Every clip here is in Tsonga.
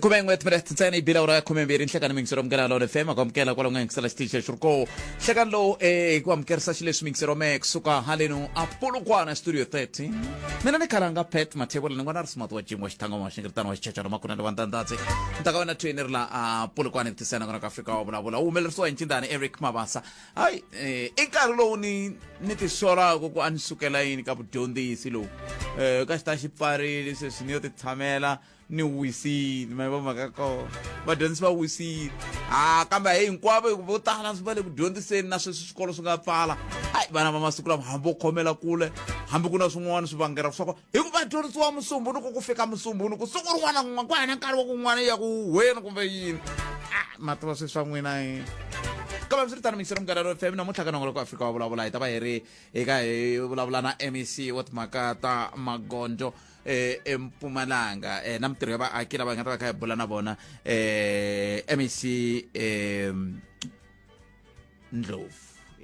Khumen'we timinete ntsena yi bile awara ya khumembirhi nhlekani mingisero munghana lona fm ku amukela kwala u nga yingisela xitichi lexi ri koo nhlekani lowu hi ku amukerisa xileswi mingisero me kusuka haleno a polokwana studio 13 mina ni khalanga pet mathebula ni n'wana ri smart wa jim wa xithangoma wa xingiritano wa xichachana makunene wa ndandadzi ntaka wena thweni ri la a polokwane ku tisena kona ka afrika wa vulavula wu humelerisiwa hi ncindani eric mabasa hayi i nkarhi lowu ni ni tisolaka ku a ni sukela yini ka vudyondzisi lowu ka xi ta xi pfarile sweswi ni yo ti tshamela ni wisile ma vo mhaka kona vadyondzisi va wisile a kambe hi hinkwavo vo tala va le ku dyondziseni na sweswi swikolo swi nga pfala hayi vana va masiku lama hambi wo khomela kule hambi ku na swin'wana swi vangela swa kona hi ku va dyondzisiwa musumbhunuku ku fika musumbhunuku siku rin'wana na ku hana nkarhi wa ku n'wana ya ku huweni kumbe yini ah, ma tiva sweswi swa n'wina yi kambe swi ri tano mingiselo munghana ro fm namuntlha ka nongoloko afrika wa vulavula hi ta va hi ri eka hi vulavula na mec wa timhaka ta magondzo empumalanga na mitirho ya vaaki lava hi nga ta va kha hi bula na vona mec ndlovu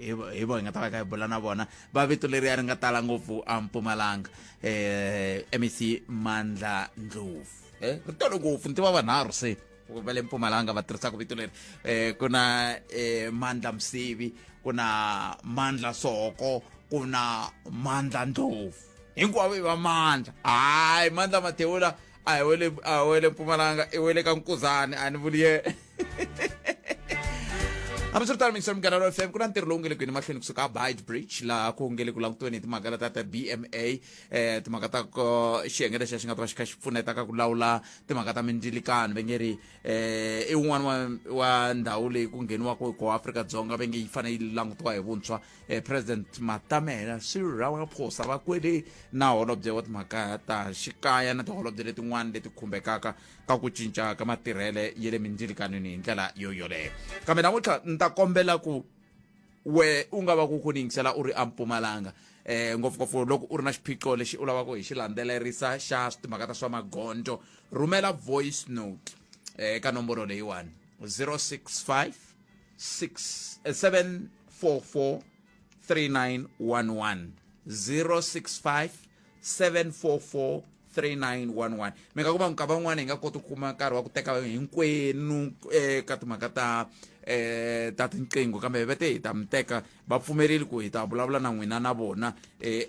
hi vo hi nga ta va kha hi bula na vona va vito leri a ri nga tala ngopfu a mpumalanga mec mandla ndlovu ri tolo ngopfu ni tiva vanharhu se va le mpumalanga va tirhisaka vito leri ku na mandla msivi ku na mandla soko ku na mandla ndlovu hinkwavo i va mandla hayi mandla mathewula a hi wele a hi wele mpumalanga i wele ka nkuzani a ni vuli ye hambiswiritano mingiselo munghana wa fm ku na ntirho lowu nge le ku yeni mahlweni kusuka a bridge laha ku nge le ku langutiweni hi timhaka leta ta bma timhaka ta xiyenge lexiya xi nga ta va xi kha xi pfuneta ka ku lawula timhaka ta mindzilikano va nge ri i wun'wana wa, wa ndhawu leyi ku ngheniwaka hi koho Afrika-Dzonga va nge yi fanele yi langutiwa hi vuntshwa president Matamela Cyril Ramaphosa va kwele na holobye wa timhaka ta xikaya na tiholobye letin'wana leti khumbekaka ka ku cinca ka matirhele ya le mindzilikanweni hi ndlela yo yoleyo kambe namuntlha ni ta kombela ku we u nga va ku ku ni yingisela u ri empumalanga ngopfungopfu loko u ri na xiphiqo lexi u lavaka hi xi landzelerisa xa timhaka ta swa magondzo rhumela voice note eka nomboro leyiwani 065 6 744 3911 065 744 3911 mi nga kuma nkava wun'wana hi nga koti ku kuma nkarhi wa ku teka hinkwenu eka timhaka ta ta tinqingho kambe va te hi ta mi teka va pfumerile ku hi ta vulavula na n'wina na vona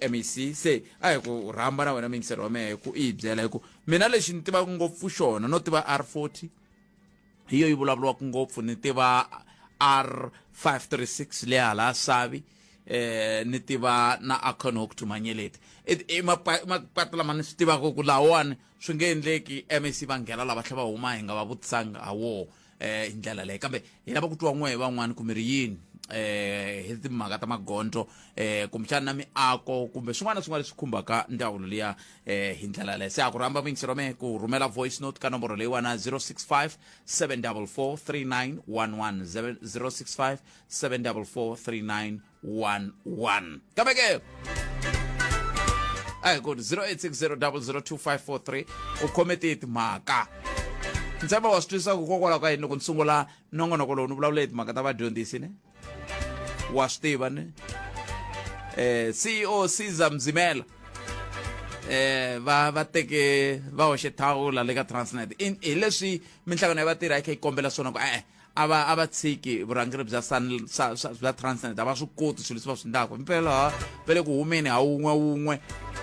mec se a hi ku rhamba na wena miyingiselo wa mehe ku i hi byela hi ku mina lexi ni tivaka ngopfu xona no tiva R40 hi yo yi vulavuriwaka ngopfu ni tiva R536 leyi hala Savi ni tiva na Acornhoek to Manyeleti i mapatu lama ni swi tivaka ku lawani swi nge endleki MEC va nghena lava tlhela va huma hi nga va vutisanga ha woho hi ndlela leyi kambe hi lava ku twa n'we hi van'wani kumbe ri yini hi timhaka ta magondzo kumbexana na miako kumbe swin'wana na swin'wana leswi khumbaka ndzawulo liya hi ndlela leyi se a ku rhamba muyingiseri wa mehe ku rhumela voice note ka nomboro leyiwana 065 744 3911 065 744 3911 kambe ke a hi ku 0860002543 u khome tihi timhaka ni tshemba wa swi twisisa ku hikokwalaho ka yini loko ni sungula nongonoko lowu ni vulavula hi timhaka ta vadyondzisi ne wa swi tiva ne CEO Caesar Mzimela va va teke va hoxe thawula le ka Transnet hi leswi minhlangano ya vatirhi a yi kha yi kombela swona ku e-e a va a va tshiki vurhangeri bya San bya Transnet a va swi koti swilo leswi va swi endlaka mpela ha va le ku humeni ha wun'we wun'we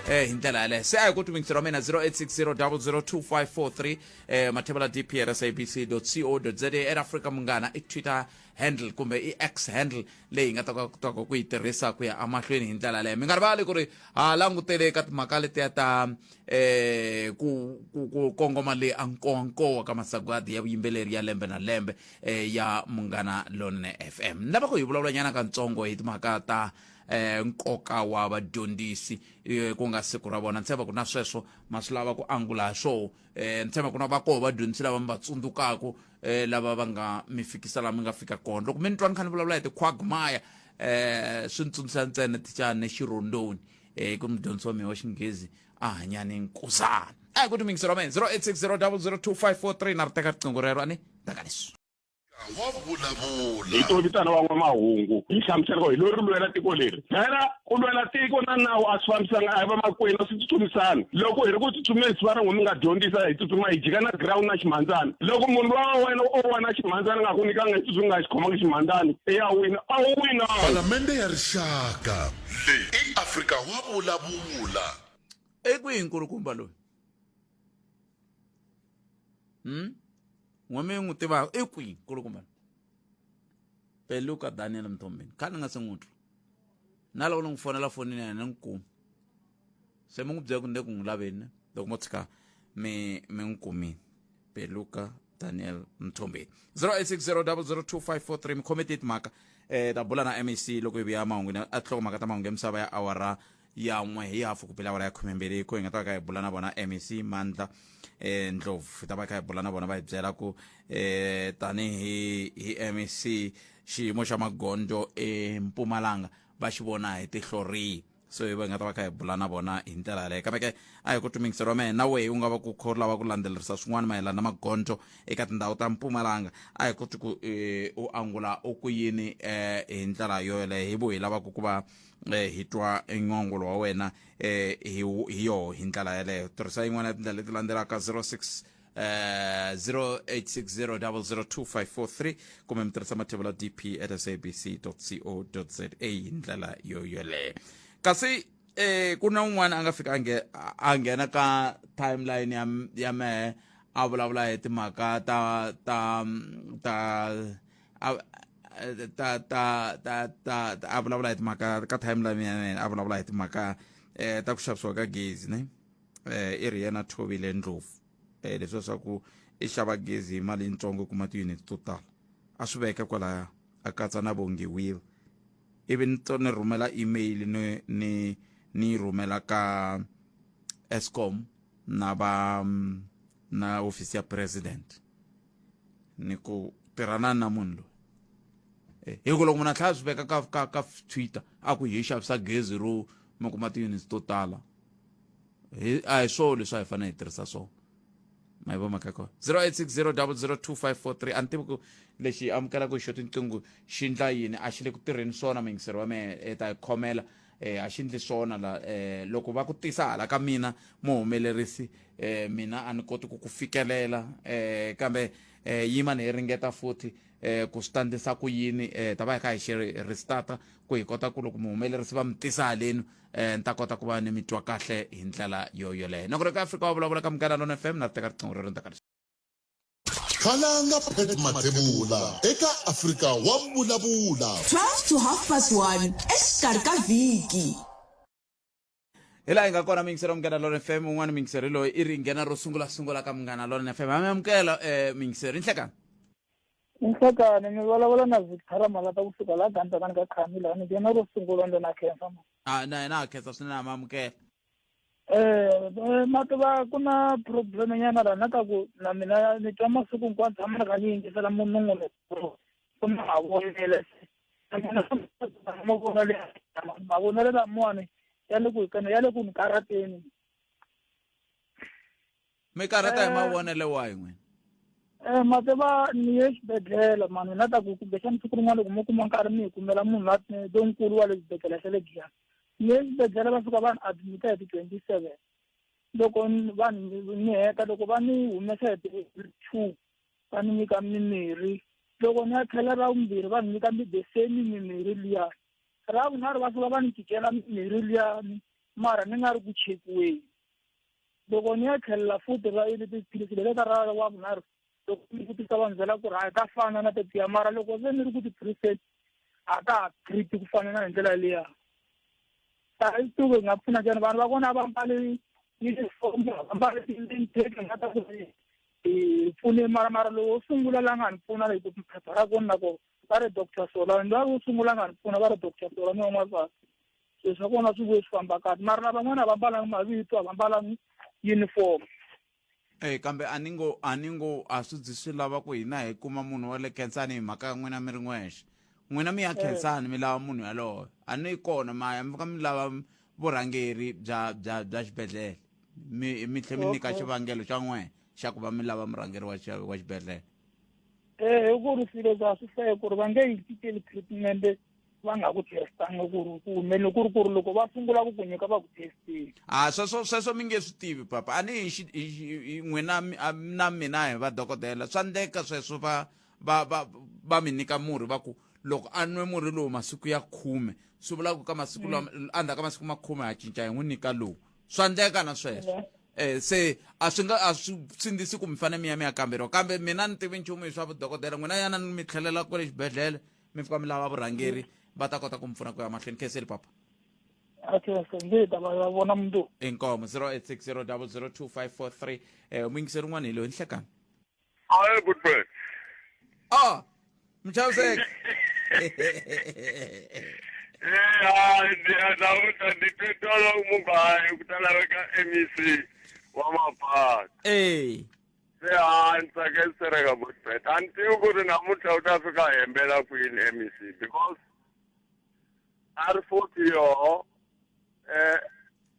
hi ndlela yaleyo se a hi ku timingisi ra mina 0860 002543 mathebula dp at sabc co za at africa munghana i twitter handle kumbe i x handle leyi hi nga ta kotaka ku yi tirhisa ku ya emahlweni hi ndlela leyo mi nga rivali ku ri ha langutele ka timhaka letiya ta ku ku ku kongoma le a nkowankowa ka masagwadi ya vuyimbeleri ya lembe na lembe ya munghana lonene fm ni lava ku hi vulavula nyana katsongo hi timhaka ta nkoka wa vadyondzisi ku nga siku ra vona ni tshemba ku na sweswo ma swi lava ku angula ha swoho ni tshemba ku na va koho vadyondzisi lava mi va tsundzukaku lava va nga mi fikisa laha mi nga fika kona loko mi ni twa ni kha ni vulavula hi ti-quagmire swi ni tsundzuxa ntsena thichane xirondoni ku mudyondzisi wa mina wa xinghezi a hanyani nkuzana a hi ku timingiselo wa mina 0860 002543 na ri teka riqingho rero a ni taka leswi Wa vulavula. Hi to vitana van'wamahungu hi hlamusela ku hi lori lwela tiko leri. Phela ku lwela tiko na nawu a swi fambisana a hi vamakwenu a swi tsutsumisani. Loko hi ri ku tsutsumeni siva ra n'wina mi nga dyondzisa hi tsutsuma hi jika na ground na ximhandzana. Loko munhu luwa wa wena o wa na ximhandzana nga ku nyikanga hi tsutsumi nga xi khomangi ximhandzani i ya wina a wu winanga. Palamende ya Rixaka. Leyi i Afrika wa vulavula. I kwihi nkulukumba loyi? Hmm? N'we mi n'wi tivaka i kwihi nkulukumba loyi? Peluka Daniel Mthombeni. Khale ni nga se n'wi twa. Na loko ni n'wi fonela fonini ya yena ni n'wi kumi. Se mi n'wi byela ku ni le ku n'wi laveni loko mo tshika mi mi n'wi kumile. Peluka Daniel Mthombeni. 0860002543 mi khome ti timhaka eh ta bula na MEC loko hi vuya mahungwini a nhlokomhaka ta mahungu ya misava ya awara ya n'we hi hafu ku bela awara ya khumembirhi ko hi nga ta va kha hi bula na vona MEC Mandla eh Ndlovu hi ta va kha hi bula na vona va hi byela ku eh tanihi hi MEC xiyimo xa magondzo eMpumalanga va xi vona hi tihlo rihi so hi va hi nga ta va kha hi bula na vona hi ndlela yaleyo kambe ke a hi ku twi wa mehe na wehe u nga va ku kho lava ku landzelerisa swin'wana mayelana na magondzo eka tindhawu ta Mpumalanga a hi koti ku eh, u angula u ku yini eh, hi ndlela yo yoleyo hi vo hi lavaka ku va eh, hi twa n'wangulo wa wena eh, hi hi yoho hi ndlela yaleyo tirhisa yin'wana ya tindlela leti landzelaka 06 eh, 0860002543 kumbe mi tirhisa mathevula dp at sabc co za hi ndlela yo yoleyo kasi eh ku na un'wana a nga fika a nge a nghena ka timeline ya ya mehe a vulavula hi timhaka ta ta ta a ta ta ta ta a vulavula hi timhaka ka timeline ya yena a vulavula hi timhaka eh ta ku xavisiwa ka gezi ne eh i ri yena Thobile Ndlovu eh leswi swa ku i xava gezi hi mali yitsongo kuma ti-unit to tala a swi veka kwalaya a katsa na Bongiwile ivi ni to ni rhumela email ni ni ni rhumela ka Eskom na va na office ya president ni ku tirhana na munhu loyi eh, hi ku loko munhu a tlhela a swi veka ka ka ka Twitter a ku hi xavisa gezi ro mi kuma ti-units to tala hi a hi swona leswi a hi fanele hi tirhisa swona ma yi vo mhaka kona 0860002543 a ni tivi ku lexi amukelaka hi xo tinqingho xi ndla yini a xi le ku tirheni swona muyingiseri wa mehe e ta hi khomela eh a xi ndli swona la eh loko va ku tisa hala ka mina muhumelerisi eh mina a ni koti ku ku fikelela eh kambe eh yima ni hi ringeta futhi eh ku swi tandisa ku yini eh ta va hi kha hi xi restarta ku hi kota ku loko muhumelerisi va mi tisa halenu eh ni ta kota ku va ni mi twa kahle hi ndlela yo yoleyo noko ka Afrika wa vulavula ka Munghana Lona FM na teka riqingho rero ni ta ka Khalanga Pat Mathebula eka Afrika wa vulavula. 12 to half past 1 exikarhi ka vhiki. Hi laha hi nga kona muyingiseri wa Munghana Lona FM un'wana muyingiseri loyi i ri nghena ro sungula sungula ka Munghana Lona FM ha mi amukela eh muyingiseri nhlekani Nhlekani mi vulavula na Victor Malata kusuka laha Gandzakani ka Khami laha ni nghena ro sungula ndzi na khensa ma. Ah na yena a khensa swinene ha mi amukela Eh, eh, ma tiva ku na problem nyana laha na ka ku na mina ni twa masiku hinkwawo tshama ni kha ni yingisela munongonoko ku na mavonele na mina mavonele mavonele lamawani ya le ku ya le ku ni karhateni mi karhata hi mavonele wahi n'wina Eh, ma tiva ni ye xibedhlele mani na ta ku kumbexani siku rin'wana loko mo kuma nkarhi mi hi kumela munhu la lonkulu wa le xibedhlele xa le Giyani ni ye xibedhlele va fika va ni admita hi ti-twenty seven loko va ni heta loko va ni humesa hi ti-two va ni nyika mimirhi loko ni ya tlhela ra vumbirhi va ni nyika the same mimirhi liya ra vunharhu va fika va ni cincela mimirhi liyani mara ni nga ri ku chekiweni loko ni ya tlhelela futhi ra tiphilisi letiya ta ra wa vunharhu loko ni vutisa va ni byela ku ri a ta fana na tetiya mara loko se ni ri ku ti-treatment a ta ha treat ku fana na hi ndlela liya a yi tivi hi nga pfuna njhani vanhu va kona a va mbali uniform a va mbali ti-intake nga ta ku hi pfune mara mara lowo wo sungula la nga ni pfuna hi ku phepha ra kona na ko va ri doctor Solani loyi wo sungula nga ni pfuna va ri doctor Solani wa n'wansati swilo swa kona swi vuye swi famba kahle mara lavan'wana a va mbalanga mavito a va mbalanga uniform Eh kambe a ni ngo a ni ngo a swi byi swi lava ku hina hi kuma munhu wa le Khensani hi mhaka ya n'wina mi ri n'wexe n'wina mi ya Khensani mi lava munhu yaloye a ni kona ma ya mi fika mi lava vurhangeri bya bya bya xibedhlele mi mi tlhe mi nyika xivangelo xa n'wehe xa ku va mi lava murhangeri wa wa xibedhlele. Eh hi ku ri swilo leswi a swi hlaye ku ri va nge yi tikeli treatment va nga ku testanga ku ri ku humelele ku ri ku ri loko va sungula ku ku nyika va ku testile. A sweswo sweswo mi nge swi tivi papa a ni hi xi hi n'wina na mina hi va dokodela swa ndleka sweswo va va va va mi nyika murhi va ku loko a nwe murhi lowu masiku ya khume swi vula ku ka masiku lama endzhaku ka masiku ma khume ha cinca hi n'wi nyika lowu swa ndleka na sweswo eh se a swi nga a swi sindzisi ku mi fanele mi ya mi ya kamberiwa kambe mina ni tivi nchumu hi swa vudokodela n'wina yana ni mi tlhelela kwale xibedhlele mi fika mi lava vurhangeri va ta kota ku mi pfuna ku ya mahlweni khenseli papa. Okay ndzi ta va vona mundzuku. Inkomo 0860 002543 eh muyingiseri un'wana hi loyi nhlekani. Hayi good friend. Ah, mchaviseki. Eh, hayi namuntlha ndzi twe tolo munhu hayi ku ta laveka MEC wa mapatu. Eh. Se hayi ni tsake sereka good friend. A ni tivi ku ri namuntlha u ta fika a hembela kwini MEC because a ri 40 yoho eh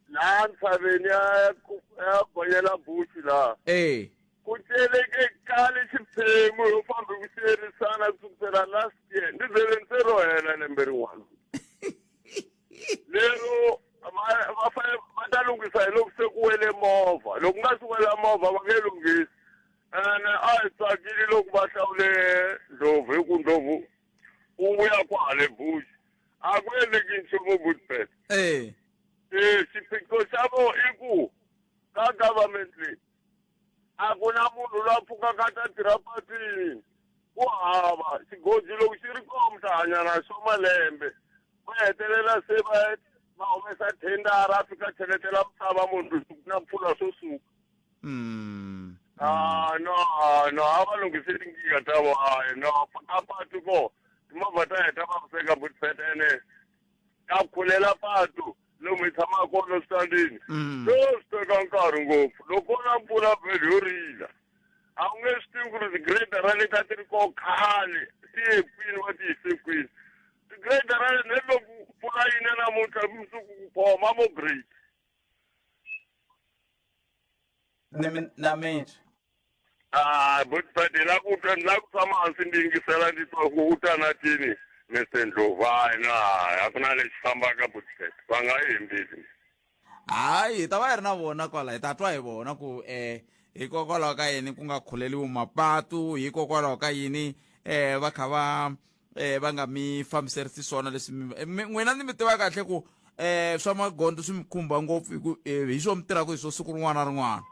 laha ntshaveni ya ya gonyela bushi laha Eh. Ku celeke kale xiphemu yo fambe ku xerisana ku sukusela last year ni vhele ni se ro hela lembe rin'wana lero va va fanele va ta lunghisa hi loko se ku wele movha loko nga si wela movha va nge lunghisi ene a hi tsakile loko va hlawule ndlovu hi ku ndlovu u vuya kwale bush a ku endleki nchumu goodbet Eh. e xiphiqo xa vo i ku ka government leyi a ku na munhu loyi a pfukaka a ta tirha patwini ku hava xigoji loko xi ri kona mi ta hanya na xo malembe va hetelela se va va humesa thendara a fika cheletela misava munhu na mpfula swo suka Mm. Ah, no, ah, no, a va lunghisi tinkingha ta vo hayi no ka patu ko timovha ta heta vaviseka butfet ene ka khulela patu lomu hi tshamaka kona eswitandini Mm. so swi teka nkarhi ngopfu loko ko na mpfula vhele yo rila a wu nge swi tivi ku ri tigredara leti a ti ri ko khale ti ye kwini va ti yise kwini tigredara leti ne loko mpfula yi na namuntlha mundzuku ku phoma mo grade Ni mi- na mitwa Ah, but but hi la ku twa ni la ku tshama hansi ndzi yingisela ndzi twa ku u ta na tini Mr Ndlovu hayi na a ku na lexi fambaka but va nga yi hembeli hayi hi ta va hi ri na vona kwala hi ta twa hi vona ku um hikokwalaho ka yini ku nga khuleliwi mapatu hikokwalaho ka yini um va kha va eh va nga mi fambiserisi swona leswi eh, n'wina ni mi tiva kahle ku eh swa magondzo swi mi khumba ngopfu hi ku eh, hi swo mi tirhaka hi swo siku rin'wana na rin'wana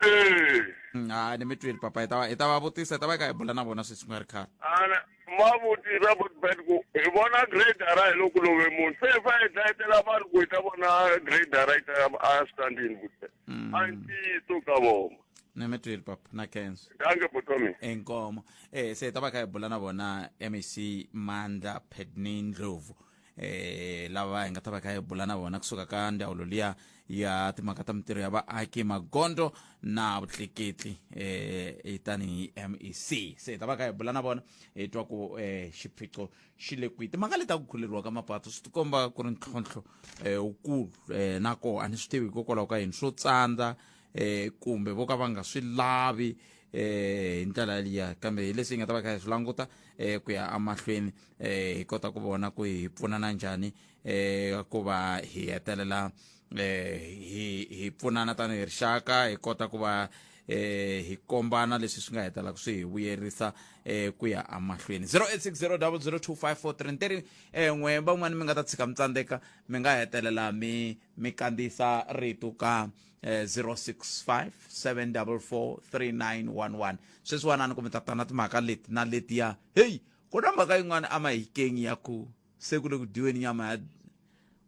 eh. Ha ni mi twile papa hi ta va hi ta va vutisa hi ta va hi kha hi bula na vona sweswi ku nga ri khale. Ana ma vutisa butbet ku hi vona gradara hi loko love munhu se hi fanele hi dlayetela vanhu ku hi ta vona gradara yi ta a switandini butbet a ntiyiso ka vona. Ni mi twile papa na khensa. Danke butomi. Inkomo eh se hi ta va kha hi bula na vona MEC Mandla Pedni Ndlovu eh lava hi nga ta va kha hi bula na vona kusuka ka ndzawulo liya ya timhaka ta mintirho ya vaaki magondzo na vutleketli eh tanihi MEC se hi ta va kha hi bula na vona hi twa ku eh xiphiqo xi le kwihi timhaka leti ta ku khuleriwa ka mapatu swi tikomba ku ri ntlhontlho eh wukulu eh na koho a ni swi tivi hikokwalaho ka yini swo tsandza eh kumbe vo ka va nga swi lavi eh hi ndlela yaliya kambe hi leswi hi nga ta va kha hi swi languta eh ku ya emahlweni eh hi kota ku vona ku hi pfunana njhani eh ku va hi hetelela eh hi hi pfunana tanihi rixaka hi kota ku va eh hi kombana leswi swi nga hetelaka swi hi vuyerisa eh ku ya emahlweni 0860002543 nteri eh n'we van'wani mi nga ta tshika mi tsandzeka mi nga hetelela mi mi kandziyisa rito ka eh, 065 744 3911 sweswiwani a ni ku mi ta ta na timhaka leti na letiya heyi ku na mhaka yin'wana emahikeng ya ku se ku le ku dyiweni nyama ya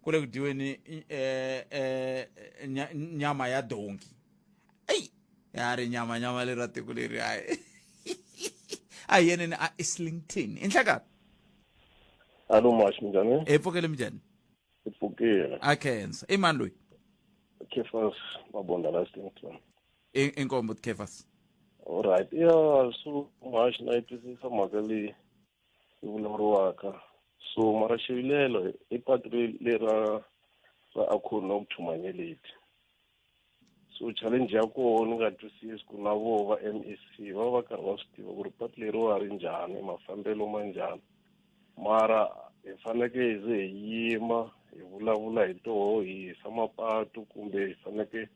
ku le ku dyiweni eh, eh, nyama ya donki eyi ya ri nyama nyama leri ra tiko leri hayi a hi yeneni a Islington i nhlekani. Alo Max, minjhani? Hi pfukile minjhani? Hi pfukile. A khensa. I mani loyi? Kefas Mabunda la Islington. I inkomu Kefas. All right. Ya so Max na yi twisisa mhaka leyi yi vulavuriwaka. So mara xivilelo i patu lera ra Akhoni na ku Chumanyeleti. So challenge ya koho ni nga twisisi ku na voho va MEC va va karhi va swi tiva ku ri patu leriwa ri njhani, mafambelo ma njhani, mara hi faneke hi ze hi yima hi vulavula hi toho, hi hisa mapatu, kumbe hi faneke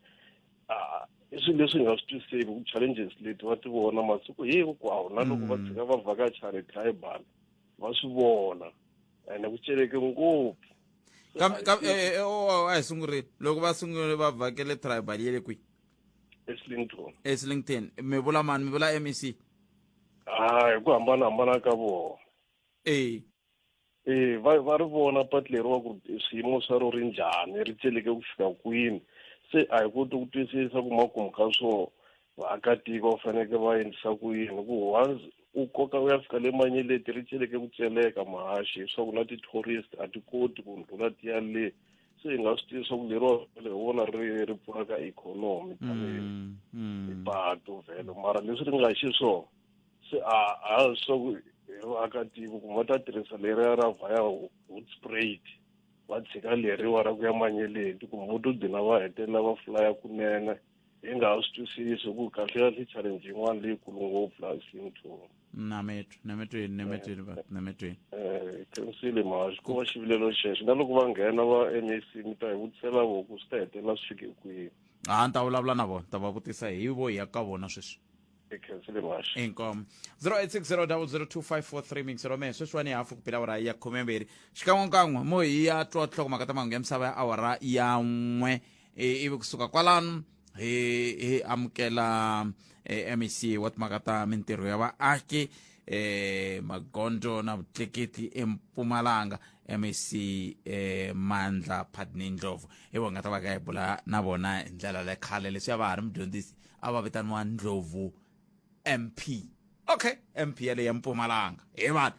i swilo leswi hi nga swi twiseki ku challenges leti va ti vona masiku hinkwawo, na loko va tshika va vhakacha tribal va swi vona, ene ku celeke ngopfu. Kambe a hi sungurile loko va sungurile va vhakele tribal ye le kwihi? Eslington. Eslington. Mi vula mani? Mi vula MEC? Ha, hi ku hambanahambana ka vona. E va ri vona patu leriwa ku swiyimo swa ro ri njhani, ri celeke ku fika kwini. Se a hi koti ku twisisa ku makumu ka swona vaakatiko va faneke va endlisa ku yini, ku once u koka u ya fika le Manyeleti ri celeke ku celeka mahaxi, leswaku na ti-tourist a ti koti ku ndlhula ti ya le. Se hi nga swi tivi swa ku leriwa vhele hi vona ri pfuna ka ikhonomi tanihi hi patu vhele, mara leswi ri nga xiswona se a swa ku hi vaakatiko kumbe va ta tirhisa leriya ra vhaya Hoedspruit, va tshika leriwa ra ku ya Manyeleti, kumbe vo to gcina va hetelela va fulaya kunene. Hi nga ha swi twisisi ku kahle kahle challenge yin'wana leyikulu ngopfu laha Islington. Nametwi, nametweni, nametweni, va nametweni. Khensile mahaxi, ku va xivilelo xexo, na loko va nghena va MEC mi ta hi vutisela vo ku swi ta hetelela swi fike kwihi. A ni ta vulavula na vona, ta va vutisa hi vo hi ya ka vona sweswi. Khensile mahaxi. Inkomu. 0860002543 mingiselo mehe sweswiwani hafu ku pela awara ya 12 xikan'wekan'we mo hi ya twa nhlokomhaka ta mahungu ya misava ya awara ya 1, ivi kusuka kwalano hi amukela MEC wa timhaka ta mintirho ya vaaki, magondzo na vutleketli eMpumalanga, MEC Mandla Padney Ndlovu. Hi vona nga ta va ka hi bula na vona hi ndlela le khale leswi a va ha ri mudyondzisi a va vitaniwa Ndlovu MP. Okay, MP yaleyo ya Mpumalanga. Hi vanhu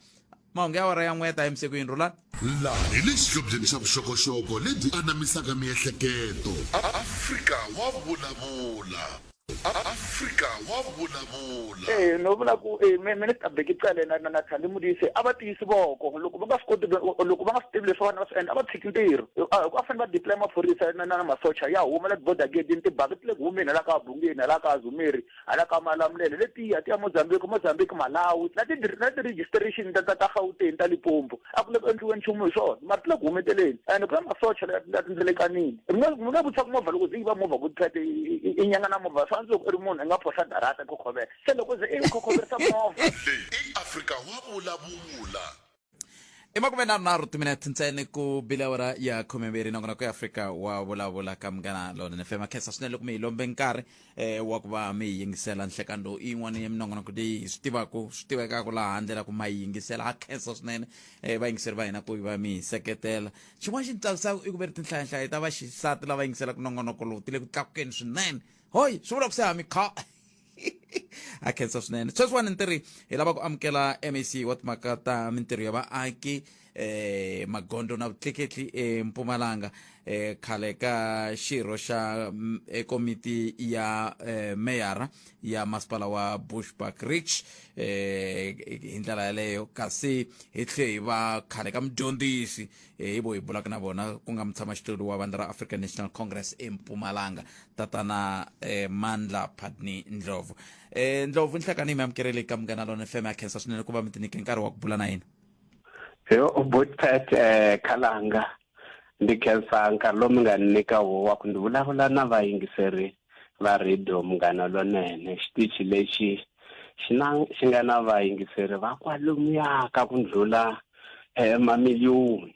mahungu ya awara ya 1 ta emise ku yini rhulani. Laha hi le xihlobyeni xa vuxokoxoko lebyi anamisaka miehleketo. Afrika wa vulavula. Afrika wa vulavula. E no vula ku e Minister Bheki Cele na Thandi Modise a va tiyisi voko, loko va nga swi koti, loko va nga swi tivi leswi va fanele va swi endla, a va tshiki ntirho. A fanele va deploy maphorisa na masocha ya huma la ti-border gate-ini, tibaki ti le ku humeni hala ka Bungeni, hala ka Zumeri, hala ka Malamulele, letiya ti ya Mozambique, Mozambique, Malawi, na ti-registration ta Gauteng, ta Limpopo, a ku le ku endliweni nchumu hi swona, mara ti le ku humeteleni. And ku na masocha la tindzelekanini. Mi nga vutisa ku movha loko ze yiva movha ku tlhete i nyanga na movha, swa antswa loko i ri munhu i nga phoxa darata i khokhovela. Se loko ze i khokhoverisa movha. Leyi i Afrika wa vulavula. I 33 timinete ntsena ku bile awara ya 12, nongonoko ya Afrika wa vulavula ka Munghana Lonene FM. Khensa swinene loko mi hi lombe nkarhi wa ku va mi hi yingisela nhlekani lowu. I yin'wana ya minongonoko leyi hi swi tivaku, swi tivekaka laha handle la ku ma yi yingisela. Ha khensa swinene vayingiseri va hina ku va mi hi seketela. Xin'wana xi ni tsakisaka i ku ve ri tinhlayanhlaya ta vaxisati lava yingiselaka nongonoko lowu ti le ku tlakukeni swinene. Hoyi, swi vula ku se ha mi kha. A khensa swinene. Sweswiwani ntirhi hi lava ku amukela MEC wa timhaka ta mintirho ya vaaki, magondzo na vutleketli eMpumalanga, khale ka xirho xa komiti ya meyara ya masipala wa Bushbuckridge, hi ndlela yaleyo kasi hi tlhe hi va khale ka mudyondzisi. Hi vo hi bulaka na vona ku nga mutshamaxitulu wa vandla ra African National Congress eMpumalanga, tatana Mandla Padney Ndlovu. Ndlovu, nhlekani mi amukeleli ka Munghana Lona FM. A khensa swinene ku va mi tinyike nkarhi wa ku bula na hina. Yo Botpet Khalanga, ndi khensa nkarhi lowu mi nga ni nyika wo wa ku ndzi vulavula na vayingiseri va radio Munghana Lonene, xitichi lexi xi na xi nga na vayingiseri va kwalomuya ka ku ndlula mamiliyoni.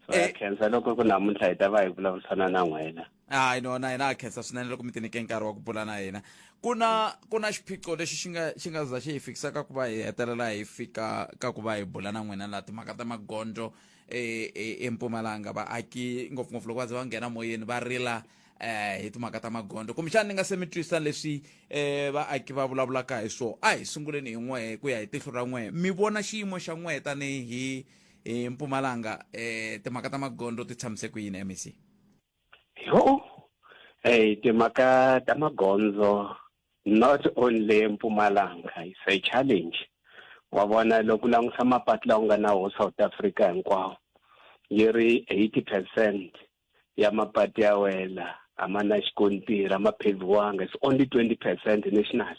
So ha khensa loko ku namuntlha hi ta va hi vulavurisana na n'wina. Hayi no, na hina ha khensa swinene loko mi tinyike nkarhi wa ku bula na hina. Ku na xiphiqo lexi xi nga za xi hi fikisa ka ku va hi hetelela hi fika ka ku va hi bula na n'wina laha, timhaka ta magondzo eMpumalanga. Vaaki ngopfungopfu loko va ze va nghena moyeni va rila hi timhaka ta magondzo. Kumbexana ni nga se mi twisa leswi vaaki va vulavulaka hi swona, a hi sunguleni hi n'wehe, ku ya hi tihlo ra n'wehe, mi vona xiyimo xa n'wehe tanihi hi Mpumalanga, timhaka ta magondzo ti tshamise ku yini, MEC? Yo, hey, timhaka ta magondzo not only eMpumalanga is a challenge. Wa vona loko u langusa mapatu lawa nga na wo South Africa hinkwawo, yi ri 80% ya mapatu ya wela. a ma na xikontiri a ma pheviwanga. It's only 20 percent national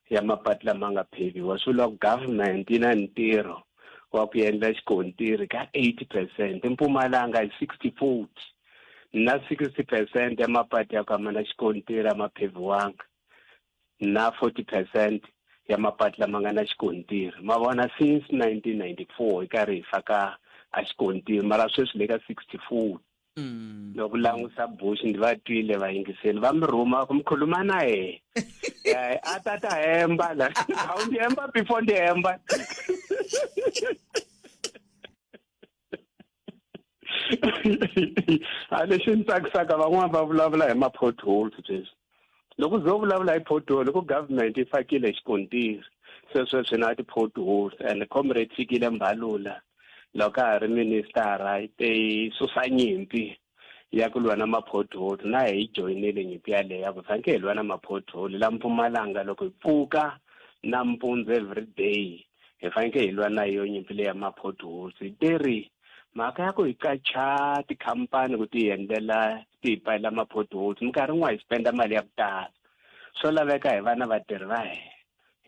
ya mapatu lama nga pheviwa. Swi vula ku government yi na ntirho wa ku endla xikontiri ka 80 percent. Mpumalanga hi 60 40 na 60 percent ya mapatu ya ku a ma na xikontiri a ma pheviwanga, na 40 percent ya mapatu lama nga na xikontiri. Ma vona, since 1994 hi karhi hi faka a xikontiri, mara sweswi le ka 64. Loko langusa Bush, ndzi va twile vayingiseli va mi rhuma ku mi khuluma na yena. A ta ta hemba la, a wu ndzi hemba before ndzi hemba. A lexi ni tsakisaka, van'wani va vulavula hi ma-potholes sweswi. Loko zo vulavula hi pothole, ku government yi fakile xikontiri, se sweswi na ti-potholes. And comrade Fikile Mbalula, loko a ha ri ministara, yi te yi susa nyimpi ya ku lwa na ma-pothole, na hi joyinile nyimpi yaleyo ya ku faneke hi lwa na ma-pothole la Mpumalanga. Loko hi pfuka nampundzu every day, hi faneke hi lwa na yo nyimpi leya ma-potholes. Hi teri mhaka ya ku hi qacha tikhampani ku ti endlela, ti hi pfalela ma-potholes, minkarhi yin'wana hi spenda mali ya ku tala. Swo laveka hi vana vatirhi va hina.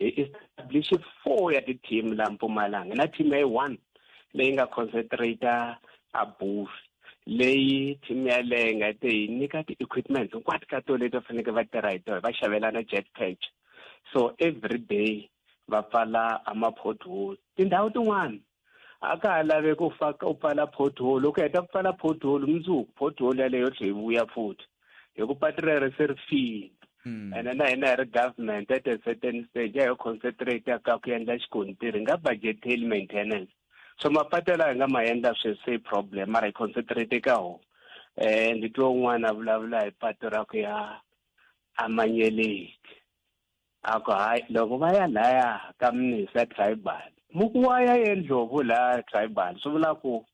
Hi establish four ya ti-team la Mpumalanga, na team ya yi one leyi nga concentrate a Bush. Leyi team yaleyo nga te hi nyika ti-equipment hinkwato ka to leti va faneleke va tirha hi tona, va xavelana jet patch, so every day va pfala a ma-pothole. Tindhawu tin'wana a ka ha laveki u faka u pfala pothole. Loko u heta ku pfala pothole, mundzuku pothole yaleyo tlhe yi vuya futhi, hi ku patu rero se ri file. Ene na hina hi ri government, at a certain stage a hi concentrate ka ku endla xikontiri, hi nga budgeteli maintenance. So mapatu lawa hi nga ma endla sweswi se problem, mara hi concentrate ka wona. Ndzi twe un'wana a vulavula hi patu ra ku ya Amanyeleti, a ku hayi, loko va ya laya ka minisa tribal, mu ku wa ya yendlovu la tribal. Swi vula ku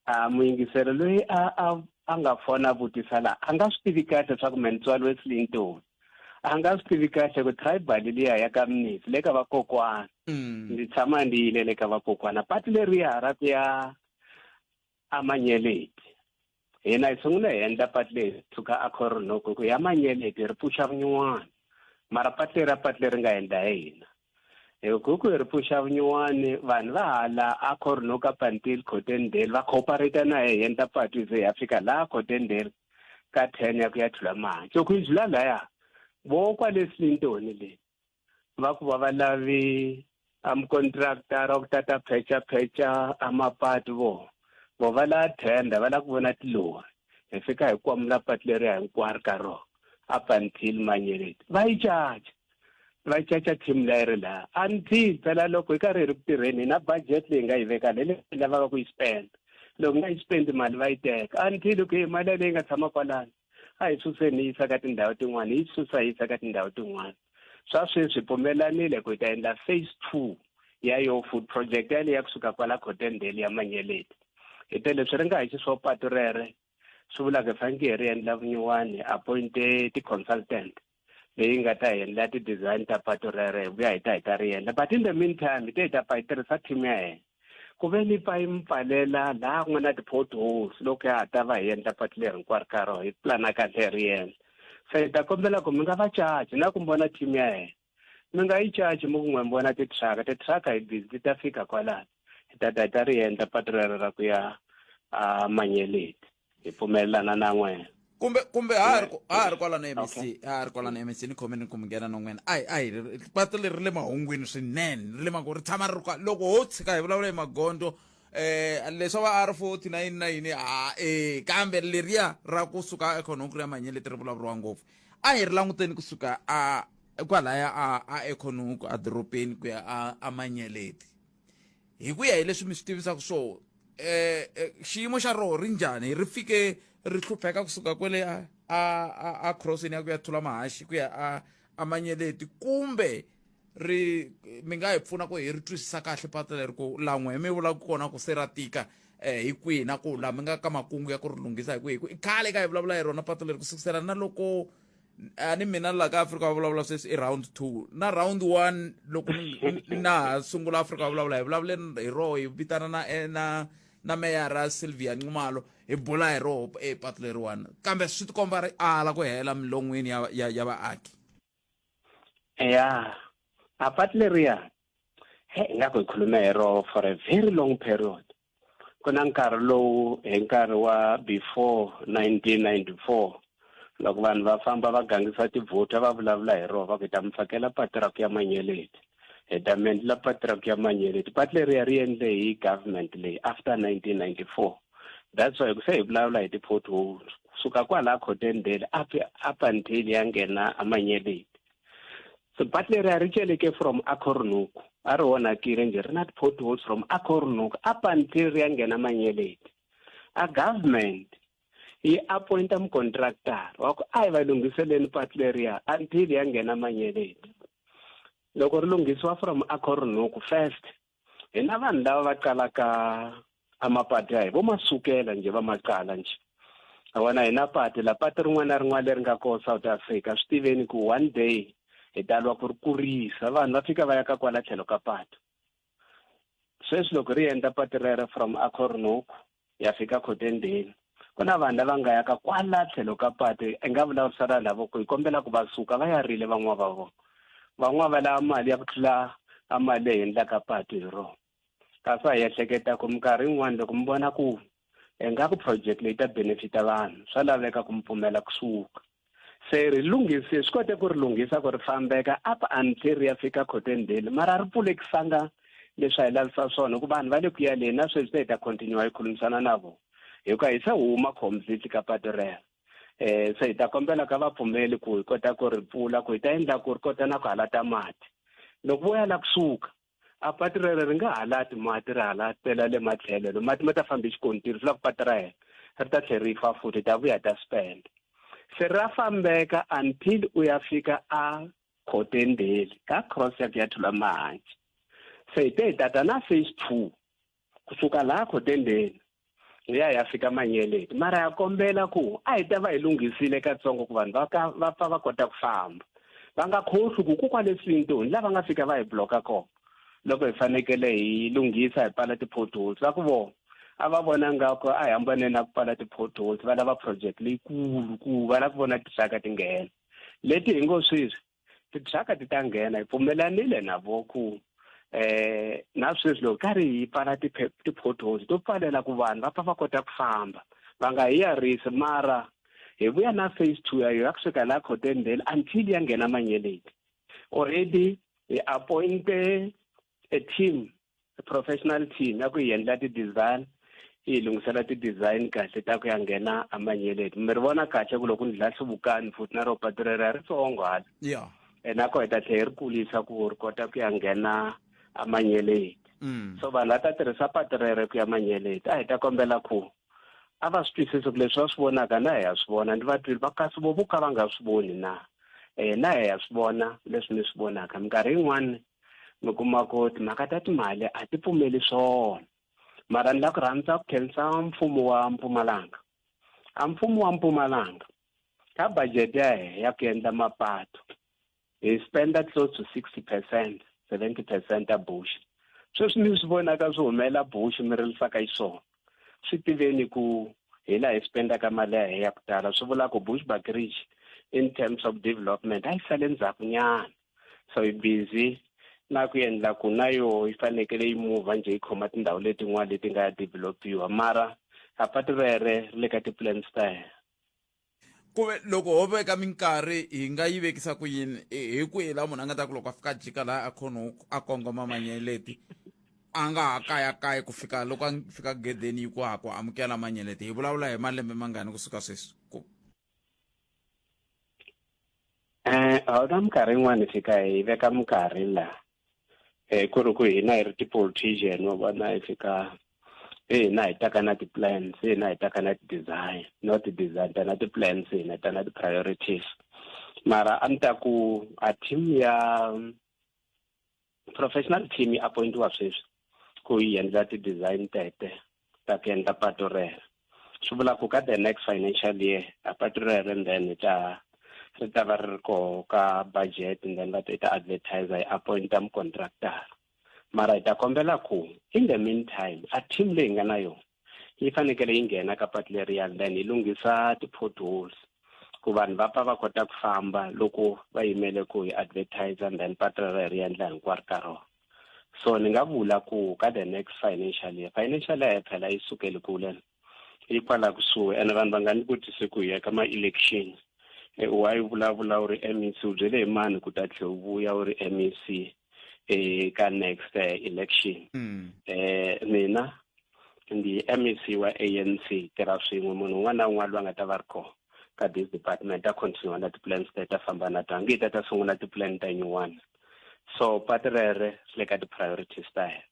a muyingiseri loyi a nga fona vutisa la a nga swi tivi kahle swa ku Mentswalo weSlintoni, a nga swi tivi kahle ku tribal liya ya ka minisi le ka vakokwana. Ndzi tshama ndzi yile le ka vakokwana. Patu leriya ra ku ya Amanyeleti, hina hi sungule hi endla patu leyi suka a Khornoko ku ya Manyeleti, ri pfuxa vunyuwani. Mara patu leri a patu leri nga endla hi hina, hi ku ku hi ri pfuxa vunyuwani, vanhu va hala a Khornoko, up until Cottondale, va cooperate na hi endla patu ze ya fika laha Cottondale ka 10 ya ku ya thula mahanci. Loko hi dlula laya vo kwale Slintoni le, va ku va va lavi a mucontractor wa ku tata phecha phecha a mapatu, vo va la tender, va la ku vona tilori. Hi fika hi kwamula patu leriya hinkwaro ka rona up until Manyeleti. Va yi caca, va caca team leyi ri laha until phela loko hi karhi hi ri ku tirheni, hi na budget leyi nga yi veka leyi hi lavaka ku yi spend. Loko nga yi spend, mali va yi teka until ku hi mali leyi nga tshama kwalano a hi suseni hi yisa ka tindhawu tin'wana, hi susa hi yisa ka tindhawu tin'wana. Swa sweswi pfumelanile ku hi ta endla phase 2 ya yo food project yaleyo ya kusuka kwala Cottondale ya Manyeleti. Hi te leswi ri nga hi xiswo patu rere, swi vula ku hi fanekele hi ri endla vunyuwani, appointe ti-consultant leyi nga ta hi endla ti-design ta patu rere, hi vuya hi ta ri endla. But in the meantime, hi te hi ta pfa hi tirhisa team ya hina ku ve ni pfa yi mi pfalela laha ku nga na ti-potholes. Loko ya ha ta va hi endla patu leri hinkwaro ka rona, hi plana kahle hi ri endla. Se hi ta kombela ku mi nga va caci na ku mi vona team ya hina, mi nga yi caci mi ku n'we mi vona ti-truck. Ti-truck hi busy, ti ta fika kwalano, hi ta ta hi ta ri endla patu rero ra ku ya a Manyeleti. Hi pfumelelana na n'wena. Kumbe ha ri kwalano MEC, ha ri kwalano MEC, ni khomeni ku mi nghena na n'wena. Ayi, patu leri ri le mahungwini swinene, ri le mago ri tshama ri ri loko ho tshika hi vulavula hi magondzo leswa va R40 na yini na yini ha kambe leriya ra kusuka ekhononku ya Manyeleti ri vulavuriwa ngopfu. A hi ri languteni kusuka a kwalaya a ekhononku a dorobeni ku ya a Manyeleti, hi ku ya hi leswi mi swi tivisaka swona, xiyimo xa roho ri njhani? Ri fike ri hlupheka kusuka kwele a crossini ya ku ya thula mahaxi ku ya a Manyeleti, kumbe ri mi nga hi pfuna ku hi ri twisisa kahle patu leri, ku lan'we mi vulaka kona ku se ra tika hi kwihi, na ku laha mi nga ka makungu ya ku ri lunghisa hi kwihi? Hi ku i khale ka hi vulavula hi rona patu leri, ku sukusela na loko a ni mina la ka Afrika va vulavula sweswi i round 2 na round 1. Loko na ha sungula Afrika va vulavula, hi vulavule hi roho, hi vitana na. na meyara Sylvia Nxumalo hi bula hi roho e patu leriwani kambe swi tikomba ri ala ku hela milon'wini ya, ya, ya vaaki. Ya, a patu leriya he ingaku hi khulume hi roho for a very long period. Ku na nkarhi lowu hi nkarhi wa before 1994 loko vanhu va famba va gangisa tivhoti a va vulavula hi roho va ku hi ta mi fakela patu ra ku ya Manyeleti, hi ta mi endlela patu ra ku ya Manyeleti. Patu leriya ri endle hi government leyi after 1994. That's why se hi vulavula hi ti-potholes kusuka kwala Cottonvale up, up until ya nghena aManyeleti. So patu leriya ri celeke from Acornhoek, a ri onhakile njhe ri na ti-potholes from Acornhoek up until ri ya nghena Manyeleti. A government yi appointa mucontractor wa ku a hi va lunghiseleni patu leriya until ya nghena Manyeleti. Loko ri lunghisiwa from Acornhoek first, hi na vanhu lava va qalaka a mapatu ya hi vo ma sukela njhe va ma qala njhe. A vona hi na patu la patu rin'wana na rin'wana leri nga koho South Africa swi tiveni ku one day hi ta lwa ku ri kurisa vanhu va fika va ya ka kwala tlhelo ka patu. Sweswi loko ri endla patu rero from Acornhoek ya fika Cottonvale ku na vanhu lava nga ya ka kwala tlhelo ka patu i nga vulavurisana na vo ku hi kombela ku va suka va ya rile van'wana va vona. Van'wana va lava mali ya ku tlula a mali leyi endlaka patu hi rona. Kasi a hi ehleketa ku minkarhi yin'wana loko mi vona ku ingaku project leyi ta benefita vanhu swa laveka ku mi pfumela kusuka. Se ri lunghisi swi kote ku ri lunghisa ku ri fambeka up until ri ya fika Cottonvale mara a ri pfulekisanga leswi a hi lavisa swona hikuva vanhu va le ku yaleni na sweswi se hi ta continue hi khulumisana na vona hikuva hi se huma completely ka patu rero. Se hi ta kombela ka vapfumeli ku hi kota ku ri pfula ku hi ta endla ku ri kota na ku halata mati. Loko vo yala kusuka a patu rero ri nga halati mati ri halatela le matlhelo lo mati ma ta famba hi xikontiri swi la ku patu ra hina ri ta tlhela ri fa futhi hi ta vuya hi ta spend. Se ra fambeka until u ya fika a Cottonvale ka cross ya ku ya thula mahanci. Se hi te hi ta ta na phase 2 kusuka laha Cottonvale ya ya fika Manyeleti mara ya kombela ku a hi ta va hi lunghisile katsongo ku vanhu va ka va pfa va kota ku famba va nga khohlwi ku ku kwale Swinton lava nga fika va hi bloka kona loko hi fanekele hi lunghisa hi pfala ti-potholes va ku vona a va vona ngaku a hi hambane na ku pfala ti-potholes va lava project leyikulu ku va lava ku vona tinhlaka ti nghena leti hi ngo sweswi tinxaka ti ta nghena hi pfumelanile na vo ku na sweswi loko karhi hi pfala ti-potholes to pfalela ku vanhu va pfa va kota ku famba va nga hi yarisi mara hi vuya na phase 2 ya yo ya kusuka laha Cottonvale until ya nghena Manyeleti. Already hi appointe a team, a professional team ya ku hi endla ti-design yi hi lunghisela ti-design kahle ta ku ya nghena aManyeleti. Mi ri vona kahle ku loko ni dlaya hluvukani futhi na ro patu rero a ri tsongo hala. Na koho hi ta tlhela hi ri kulisa ku ri kota ku ya nghena aManyeleti. So vanhu va ta tirhisa patu rero ku ya Manyeleti. A hi ta kombela ku a va swi twisisi ku leswi va swi vonaka na hi ya swi vona ni va twile va kasi vo vo ka va nga swi voni na. Na hi ya swi vona leswi mi swi vonaka. Minkarhi yin'wani mi kuma ku timhaka ta timali a ti pfumeli swona. Mara ni la ku rhandza ku khensa mfumo wa Mpumalanga. A mfumo wa Mpumalanga ka budget ya hina ya ku endla mapatu hi spenda close to 60%, 70% ya Bush. Sweswi mi swi vonaka swi humela Bush mi rilisaka xiswona. Swi tiveni ku hi laha hi spendaka mali ya hina ya ku tala swi vula ku Bushbuckridge in terms of development a yi sale ndzhaku nyana. So hi busy na ku endla ku na yo yi fanekele yi move njhe yi khoma tindhawu letin'wana leti nga ya developiwa mara a patu rere ri le ka ti-plans ta hina. Ku ve loko ho veka minkarhi hi nga yi vekisa ku yini hi kwihi laha munhu a nga ta ku loko a fika a jika laha a Acornhoek a kongoma Manyeleti a nga ha kayakayi ku fika loko a fika gedeni yi ku ha ku amukela Manyeleti hi vulavula hi malembe mangani kusuka sweswi ku A minkarhi yin'wani hi fika hi veka minkarhi laha ku ri ku hina hi ri ti-politician wa vona hi fika hi hina hi taka na ti-plans hi hina hi taka na ti-design not ti-design ta na ti-plans hina ta na ti-priorities mara a ni ta ku a team ya professional team yi appointiwa sweswi ku yi endla ti-design tete ta ku endla patu rero swi vula ku ka the next financial year a patu rero and then hi ta ri ta va ri ri koho ka budget and then va ta yi ta advertise hi appointa mucontractor mara hi ta kombela ku in the meantime a team leyi nga na yona Yi fanekele yi nghena ka patu leriyani then yi lunghisa ti-potholes ku vanhu va pfa va kota ku famba loko va yimele ku hi advertise and then patu rero hi ri endla hinkwaro ka rona. So ni nga vula ku ka the next financial year, financial year phela yi sukeli kule yi kwala kusuhi ene vanhu va nga ni vutisi ku hi ya ka ma-election why vulavula u ri MEC u byele hi mani ku ta tlhe u vuya u ri MEC ka next election. Mina ndi MEC wa ANC tirha swin'we munhu un'wana na un'wana loyi a nga ta va ri kona ka this department ta continue na ti-plans ta famba na tona nge ta ta sungula ti-plan ta nyuwana. So patu rere ri le ka ti-priorities ta hina.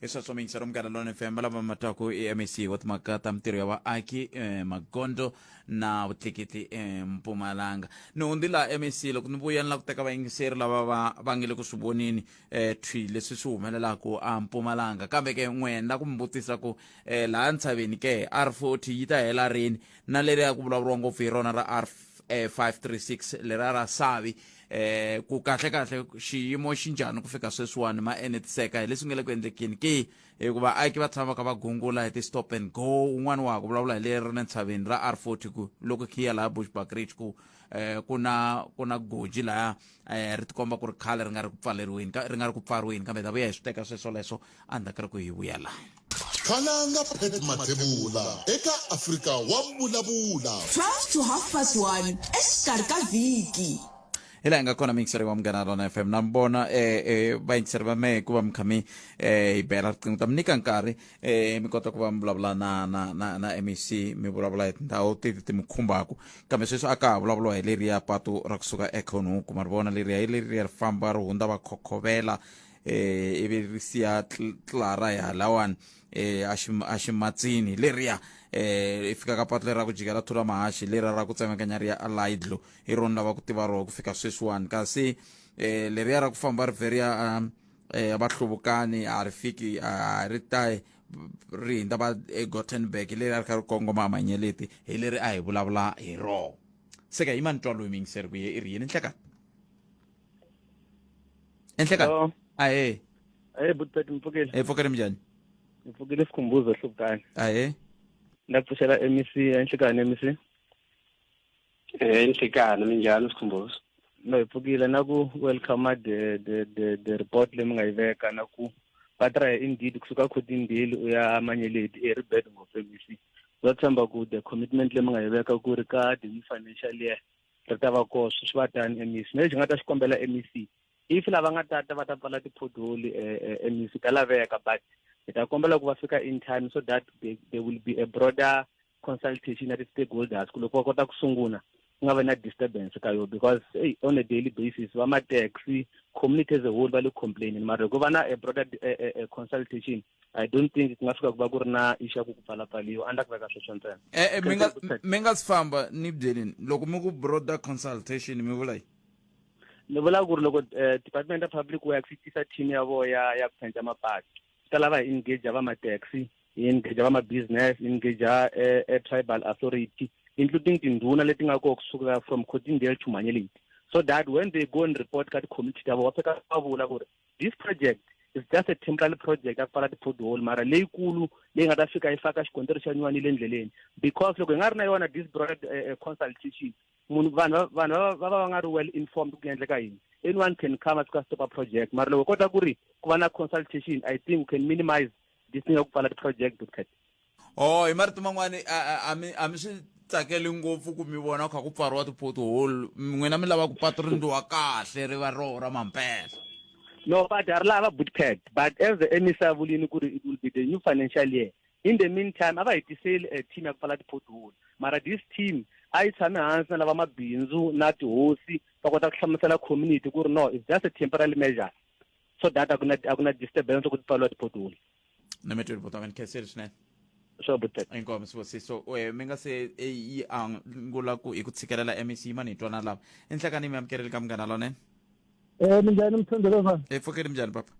Hi sweswo miyingiselo Munghana Lona FM lava matwaku i MEC wa timhaka ta mintirho ya vaaki magondzo na vutleketli eMpumalanga. Ni hundzi laha MEC loko ni vuya ni lava ku teka vayingiseri lava va va nge le ku swi voneni thwi leswi swi humelelaka a Mpumalanga kambe ke n'we ni la ku mi vutisa ku laha ntshaveni ke R40 yi ta hela rini na leriya ku vulavuriwa ngopfu hi rona ra R536 leriya ra Savi ku kahle kahle xiyimo xi njhani ku fika sweswiwani ma enetiseka hi leswi nga le ku endlekeni ke hikuva vaaki va tshama va kha va gungula hi ti-stop and go un'wana wa ha ku vulavula hi leri ra le ntshaveni ra R40 ku loko khiya laha Bushbuckridge ku ku na ku na goji laya ri tikomba ku ri khale ri nga ri ku pfaleriweni ri nga ri ku pfariweni kambe ta vuya hi swi teka sweswo leswo endzhaku ka loko hi vuya laha. Khalanga Pat Mathebula eka Afrika wa Vulavula. 12 to half past 1 exikarhi ka vhiki. Hi laha hi nga kona miyingiseri wa Munghana Lona FM na mi vona vayingiseri va mehe ku va mi kha mi hi bela riqingho ta mi nyika nkarhi mi kota ku va mi vulavula na na na na MEC mi vulavula hi tindhawu teti ti mi khumbaka kambe sweswi a ka ha vulavuriwa hi leriya patu ra kusuka eKhonuku ma ri vona leriya hi leriya ri famba ri hundza va khokhovela ivi ri siya tlara ya lawani a ximatsini leriya i fika ka patu leri ra ku jikela thula mahaxi leriya ra ku tsemakanya ri ya aLidlo hi rona lava ku tiva roho ku fika sweswiwani kasi leriya ra ku famba ri vhe ri ya va hluvukani a ri fiki a ri ta ri hindza va eGothenburg leri a ri kha ri kongoma Manyeleti hi leri a hi vulavula hi roho se ka yima ni twa loyi miyingiseri ku ye i ri yini nhlekani enhlekani ahee. Hey Butpet mpfukile. Hey pfukile minjhani? Mpfukile Sikhumbuzo Hluvukani. Ahee. Na pfuxela MEC enhlekani MEC. Enhlekani minjhani Sikhumbuzo? No hi pfukile na ku welcome the the the the report leyi mi nga yi veka na ku va try indeed kusuka Khotindale u ya Manyeleti e ri bad ngopfu MEC. Va tshemba ku the commitment leyi mi nga yi veka ku ri ka the new financial year ri ta va koho swi va tani MEC. Na lexi nga ta xi kombela MEC if lava nga tata va ta pfala ti-pothole MEC ta laveka but hi ta kombela ku va fika in time so that there will be a broader consultation na ti-stakeholders ku loko va kota ku sungula ku nga vi na disturbance ka yo because hey, on a daily basis va ma-taxi community as a whole va le complaining mara loko va na a broader consultation I don't think ku nga fika ku va ku ri na issue ya ku ku pfalapfaliwa a ni la ku veka sweswo ntsena. Mi nga si famba ni byeleni loko mi ku broader consultation mi vula yini? Ni vula ku ri loko Department of Public Works yi tisa team ya vona ya ya ku phenca mapatu swi ta lava hi engage va ma-taxi hi engage va ma-business hi engage tribal authority including tindhuna leti nga kona kusuka from Cotondale to Manyeleti so that when they go and report ka ti-community ta vona va fika va vula ku ri this project is just a temporary project ya ku pfala ti-pothole mara leyikulu leyi nga ta fika yi faka xikontiri xa nyuwani le ndleleni because loko hi nga ri na yona this broad consultation munhu vanhu vanhu va va va nga ri well informed ku endleka yini anyone can come a fika stop a project mara loko kota ku ri ku va na consultation I think we can minimize this thing ya ku pfala ti-project Butkat. Oh hi marito man'wani a mi a mi swi tsakeli ngopfu ku mi vona kha ku pfariwa ti-pothole n'wina mi lava ku patu ri ndliwa kahle ri va roho ra mampela. No but a ri lava Butkat but as the MEC a vulini ku ri it will be the new financial year in the meantime a va hi tiseli a team ya ku pfala ti-pothole mara this team a yi tshame hansi na lava mabindzu na tihosi va kota ku hlamusela community ku ri no it's just a temporary measure so that a ku na a ku na disturbance loko ti pfariwa ti-pothole. Na mi tweli buti wa mina khensile swinene. Swa buti. Inkomu Sibusiso mi nga se yi angula ku hi ku tshikelela MEC yimani hi twana lava enhlekani mi amukeleli ka Munghana Lonene. Minjhani mtshembeleva? Pfukeli minjhani papa?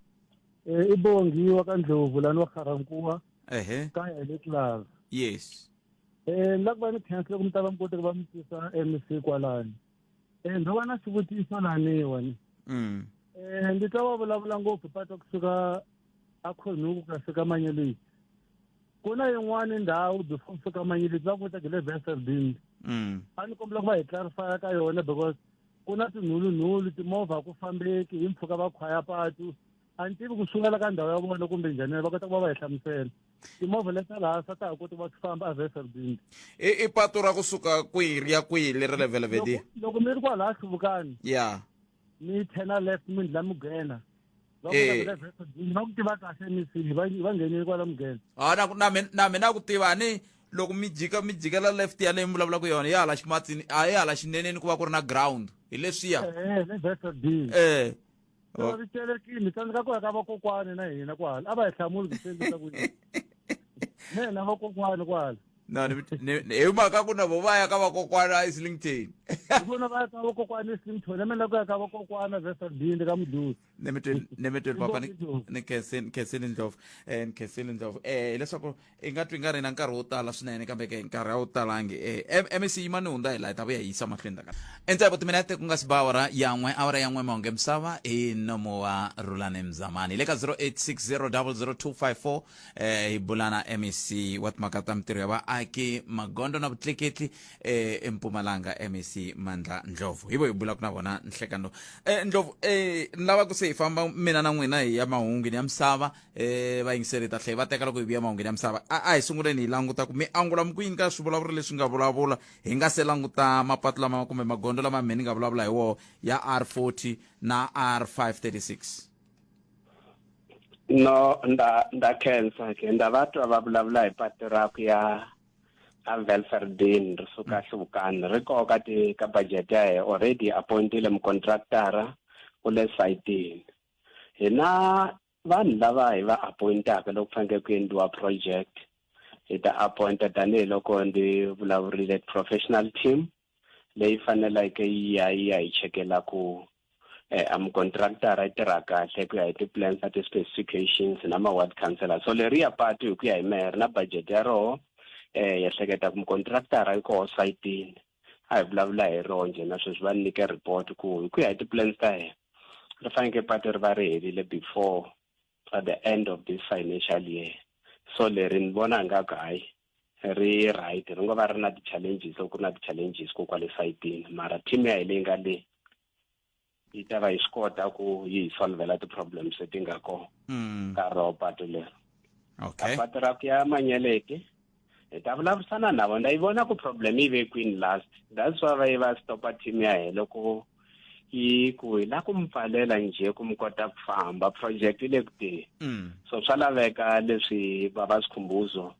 I Bongi wa ka Ndlovu lani wa Kharankuwa. Ehe. Ka ya le class. Yes. Ni la ku va ni khensa loko mi ta va mi kote ku va mi tisa MEC kwalani. Ndzo va na xivutiso laniwani. Ndzi twa va vulavula ngopfu pata kusuka a Khonuku ka fika Manyeleti. Ku na yin'wani ndhawu before fika Manyeleti va ku vitaka hi le Wesselbind. A ni kombela ku va hi clarify ka yona because ku na tinhulunhulu timovha ku fambeki hi mpfhuka va khwaya patu. A ni tivi ku sungela ka ndhawu ya vona kumbe njhani va kota ku va va hi hlamusela. Timovha leti ta laha ta ha koti va ti famba a Wesselbind. I i patu ra kusuka kwihi ri ya kwihi leri le Belvedere? Loko mi ri kwalaha Hluvukani. Yeah. Mi turn left mi ndla Mugena. Va ku le Wesselbind va ku tiva kahle mi va va nghenile kwala Mugena. Ah na na mina na mina ku tiva ni loko mi jika mi jikela left ya leyi mi vulavulaka yona ya hala ximatsini a ya hala xineneni ku va ku ri na ground hi leswiya. Eh le Wesselbind. Eh. Oh. Ri celekile tsandzeka ku ya ka vakokwani na hina kwala a va hi hlamuli ku sendlisa ku yini me na vakokwani kwala no hi mhaka ku na vo va ya ka vakokwana Islington hi vona va ya ka vakokwana Islington na mina ku ya ka vakokwana Wesselbind ka Mudhusi nemetweni papa ni khenseni khenseni Ndlovu eh ni khenseni Ndlovu eh hileswaku i nga twi nga ri na nkarhi wo tala swinene kambe ke nkarhi a wu talangi eh MEC yima ni hundza hi laha hi ta vuya hi yisa mahlweni ta endzhaku timinete ku nga si ba awara ya n'we awara ya n'we mahungu misava hi nomo wa Rhulani Mzamani hi le ka 0860000254 eh hi bulana MEC wa timhaka ta mintirho ya vaaki magondo na vutleketli eh eMpumalanga MEC Mandla Ndlovu hi vo hi bulaka na vona nhlekano eh Ndlovu eh ni lava ku se hi famba mina na n'wina hi ya mahungwini ya misava eh vayingiseri ta tlhela va teka loko hi vuya mahungwini ya misava a a hi sunguleni hi languta ku mi angula mi ku yini ka swivulavuri leswi nga vulavula hi nga se languta mapatu lama kumbe magondzo lama me ni nga vulavula hi woho ya R40 na R536 No nda nda khensa ke nda va twa va vulavula hi patu ra ku ya a Welverdiend ri suka Hluvukani ri koka ti ka budget ya he already appointile mucontractor u le sayitini hina vanhu lava hi va appointaka loko ku fanekele ku endliwa project hi ta appointa tanihiloko ndzi vulavurile professional team leyi faneleke yi ya yi ya hi chekela ku eh, a mucontractor yi tirha kahle ku ya hi ti-plans na ti-specifications na ma-ward councillor so leriya patu hi ku ya hi mehe ri na budget ya roho eh ya hleketa ku mucontractor yi koho sayitini a hi vulavula hi roho njhe na sweswi va nyike report ku hi ku ya hi ti-plans ta hina ri fanekele patu ri va ri herile before at the end of this financial year so leri ni vona ingaku hayi ri right ri ngo va ri na ti-challenges loko ku ri na ti-challenges ko kwale sayitini mara team ya hi leyi nga le yi ta va yi swi kota ku yi hi solvela ti-problems leti nga kona ka roho patu leri okay patu ra ku ya Manyeleti hi ta vulavurisana na vona yi vona ku problem yi ve kwini last that's why va yi va stopa team ya hina loko yi ku hi la ku mi pfalela njhe ku mi kota ku famba project yi le ku teni so swa laveka leswi va va Sikhumbuzo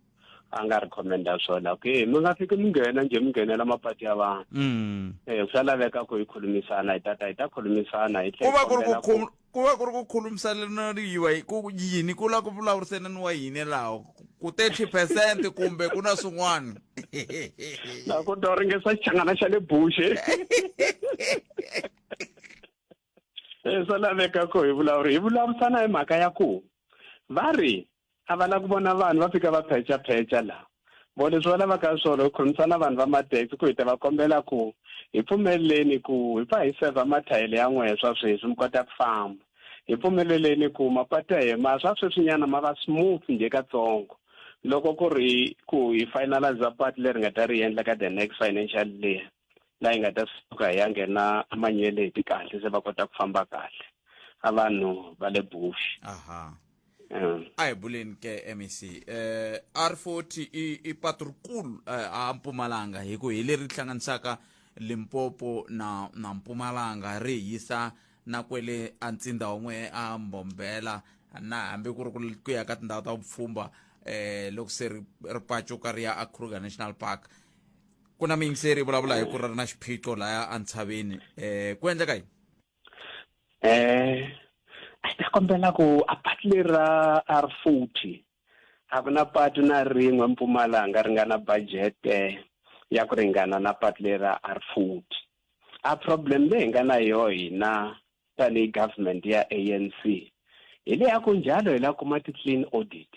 a nga recommenda swona ku mi nga fiki mi nghena njhe mi nghenela mapatu ya vanhu eh swa laveka ku hi khulumisana hi tata hi ta khulumisana hi ku va ku ri ku ku va ku ri ku khulumisaneriwa ku yini ku lava ku vulavurisaniwa yini laha ku 30 percent kumbe ku na swin'wana na ku to ringesa xichangana xa le buxe swa laveka ku hi vulavuri hi vulavurisana hi mhaka ya ku va ri a va lava ku vona vanhu va fika va phecha-phecha laha vo leswi va lavaka swona ku khomisana vanhu va mathekisi ku hi ta va kombela ku hi pfumeleleni ku hi pfa hi sevha mathayele ya n'wehe swa sweswi mi kota ku famba hi pfumeleleni ku mapatu ya hina swa sweswinyana ma va smooth njhe katsongo loko ku ri ku hi finalize patu leri nga ta ri endla ka the next financial year laha hi nga ta suka hi ya nghena amanyeleti kahle se va kota ku famba kahle a vanhu va le bush aha a hi buleni ke mec eh R40 i i patu rikulu eh, a Mpumalanga hi ku hi leri hlanganisaka Limpopo na na Mpumalanga ri hi yisa na kwele a ntsinda wun'we a Mbombela na hambi ku ri ku ya ka tindhawu ta vupfhumba eh loko se ri ri pacuka ri ya a Kruger National Park ku na miyingiseri yi vulavula hi ku ri na xiphiqo laya entshaveni eh ku endleka yini eh a ta kombela ku a patu leri ra R40 a ku na patu na rin'we Mpumalanga ri nga na budget ya ku ringana na patu leri ra R40 a problem leyi hi nga na yoho hina tanihi government ya ANC hi leyi ya ku njhalo hi la kuma ti-clean audit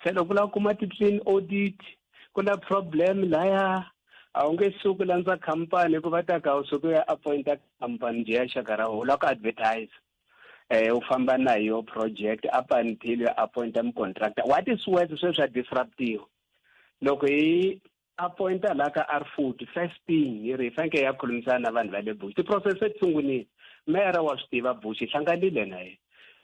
se loko u lava kuma ti-clean audit ku na problem laya a wu nge suki landza khampani hikuva ta ka u suke u ya appointa khampani njhe ya xaka ra u lava ku advertise. eh u famba na yo project up until you appoint mucontractor. What is worse, sweswi swa disruptiwa loko hi appointa la ka R40. First thing hi ri hi fanekele ya khulumisana na vanhu va le Bush, ti-process se ti sungunile. Meyara wa swi tiva Bush, hi hlanganile na yena,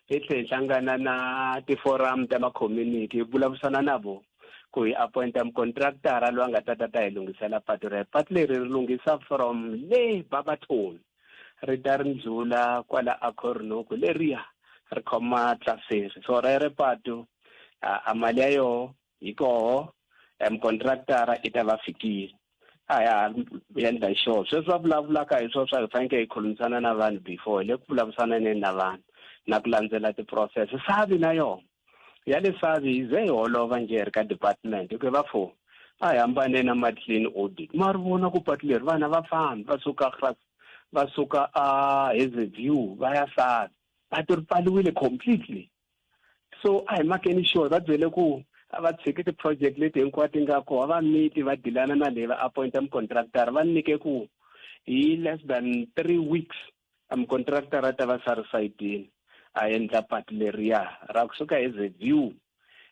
hi tlhe hi hlangana na ti-forum ta ma-community, hi vulavurisana na vona ku hi appointa mucontractara loyi a nga ta ta ta hi lunghisela patu rero. Patu leri ri lunghisa from le Barberton ri ta ri ndlula kwala Acornhoek, leriya ri khoma Tlaseri. So rere patu a mali ya yoho hi koho, mucontractara i ta va fikile a ya ha endla xo sweswi va vulavulaka hi swona swa hi fanekele hi khulumisana na vanhu before. Hi le ku vulavurisaneni na vanhu na ku landzela ti-process. Savi na yona ya le Savi hi ze hi holova njhe hi ri ka department, hi ku va fo a hi hambane na ma-clean audit, ma ri vona ku patu leri vana va fambi va suka va suka a Hazyview va ya Savi, patu ri pfaliwile completely. So a hi makeni sure va byele ku a va tshiki ti-project leti hinkwato ti nga koho, va miti va dilana na leyi, va appointa mucontractor, va nyike ku hi less than 3 weeks a mucontractor a ta va sa ri sayitini, a endla patu leriya ra kusuka Hazyview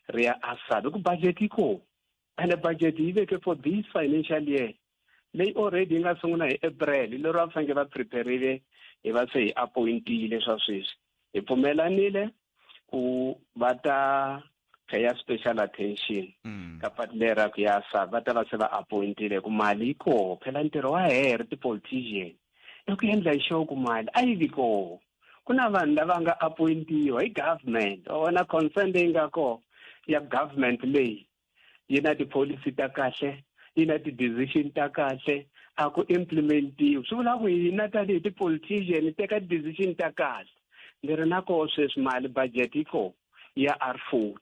ri ya aSavi, ku budget yi koho, ene budget yi veke for this financial year leyi already yi nga sungula hi April, lero va fanekele va preparile, hi va se hi appointile swa sweswi. Hi pfumelanile ku va ta pay special attention ka patu lera ku ya sa va ta va se va appointile, ku mali yi koho. Phela ntirho wa here ti-politician i ku endla sure ku mali a yi vi koho. Ku na vanhu lava nga appointiwa hi government, wa vona concern leyi nga koho ya government leyi yi na tipholisi ta kahle, yi na ti-decision ta kahle, a ku implementiwi. Swi vula ku hina tanihi ti-politician teka ti-decision ta kahle. Ni ri na koho sweswi mali budget yi koho ya R40,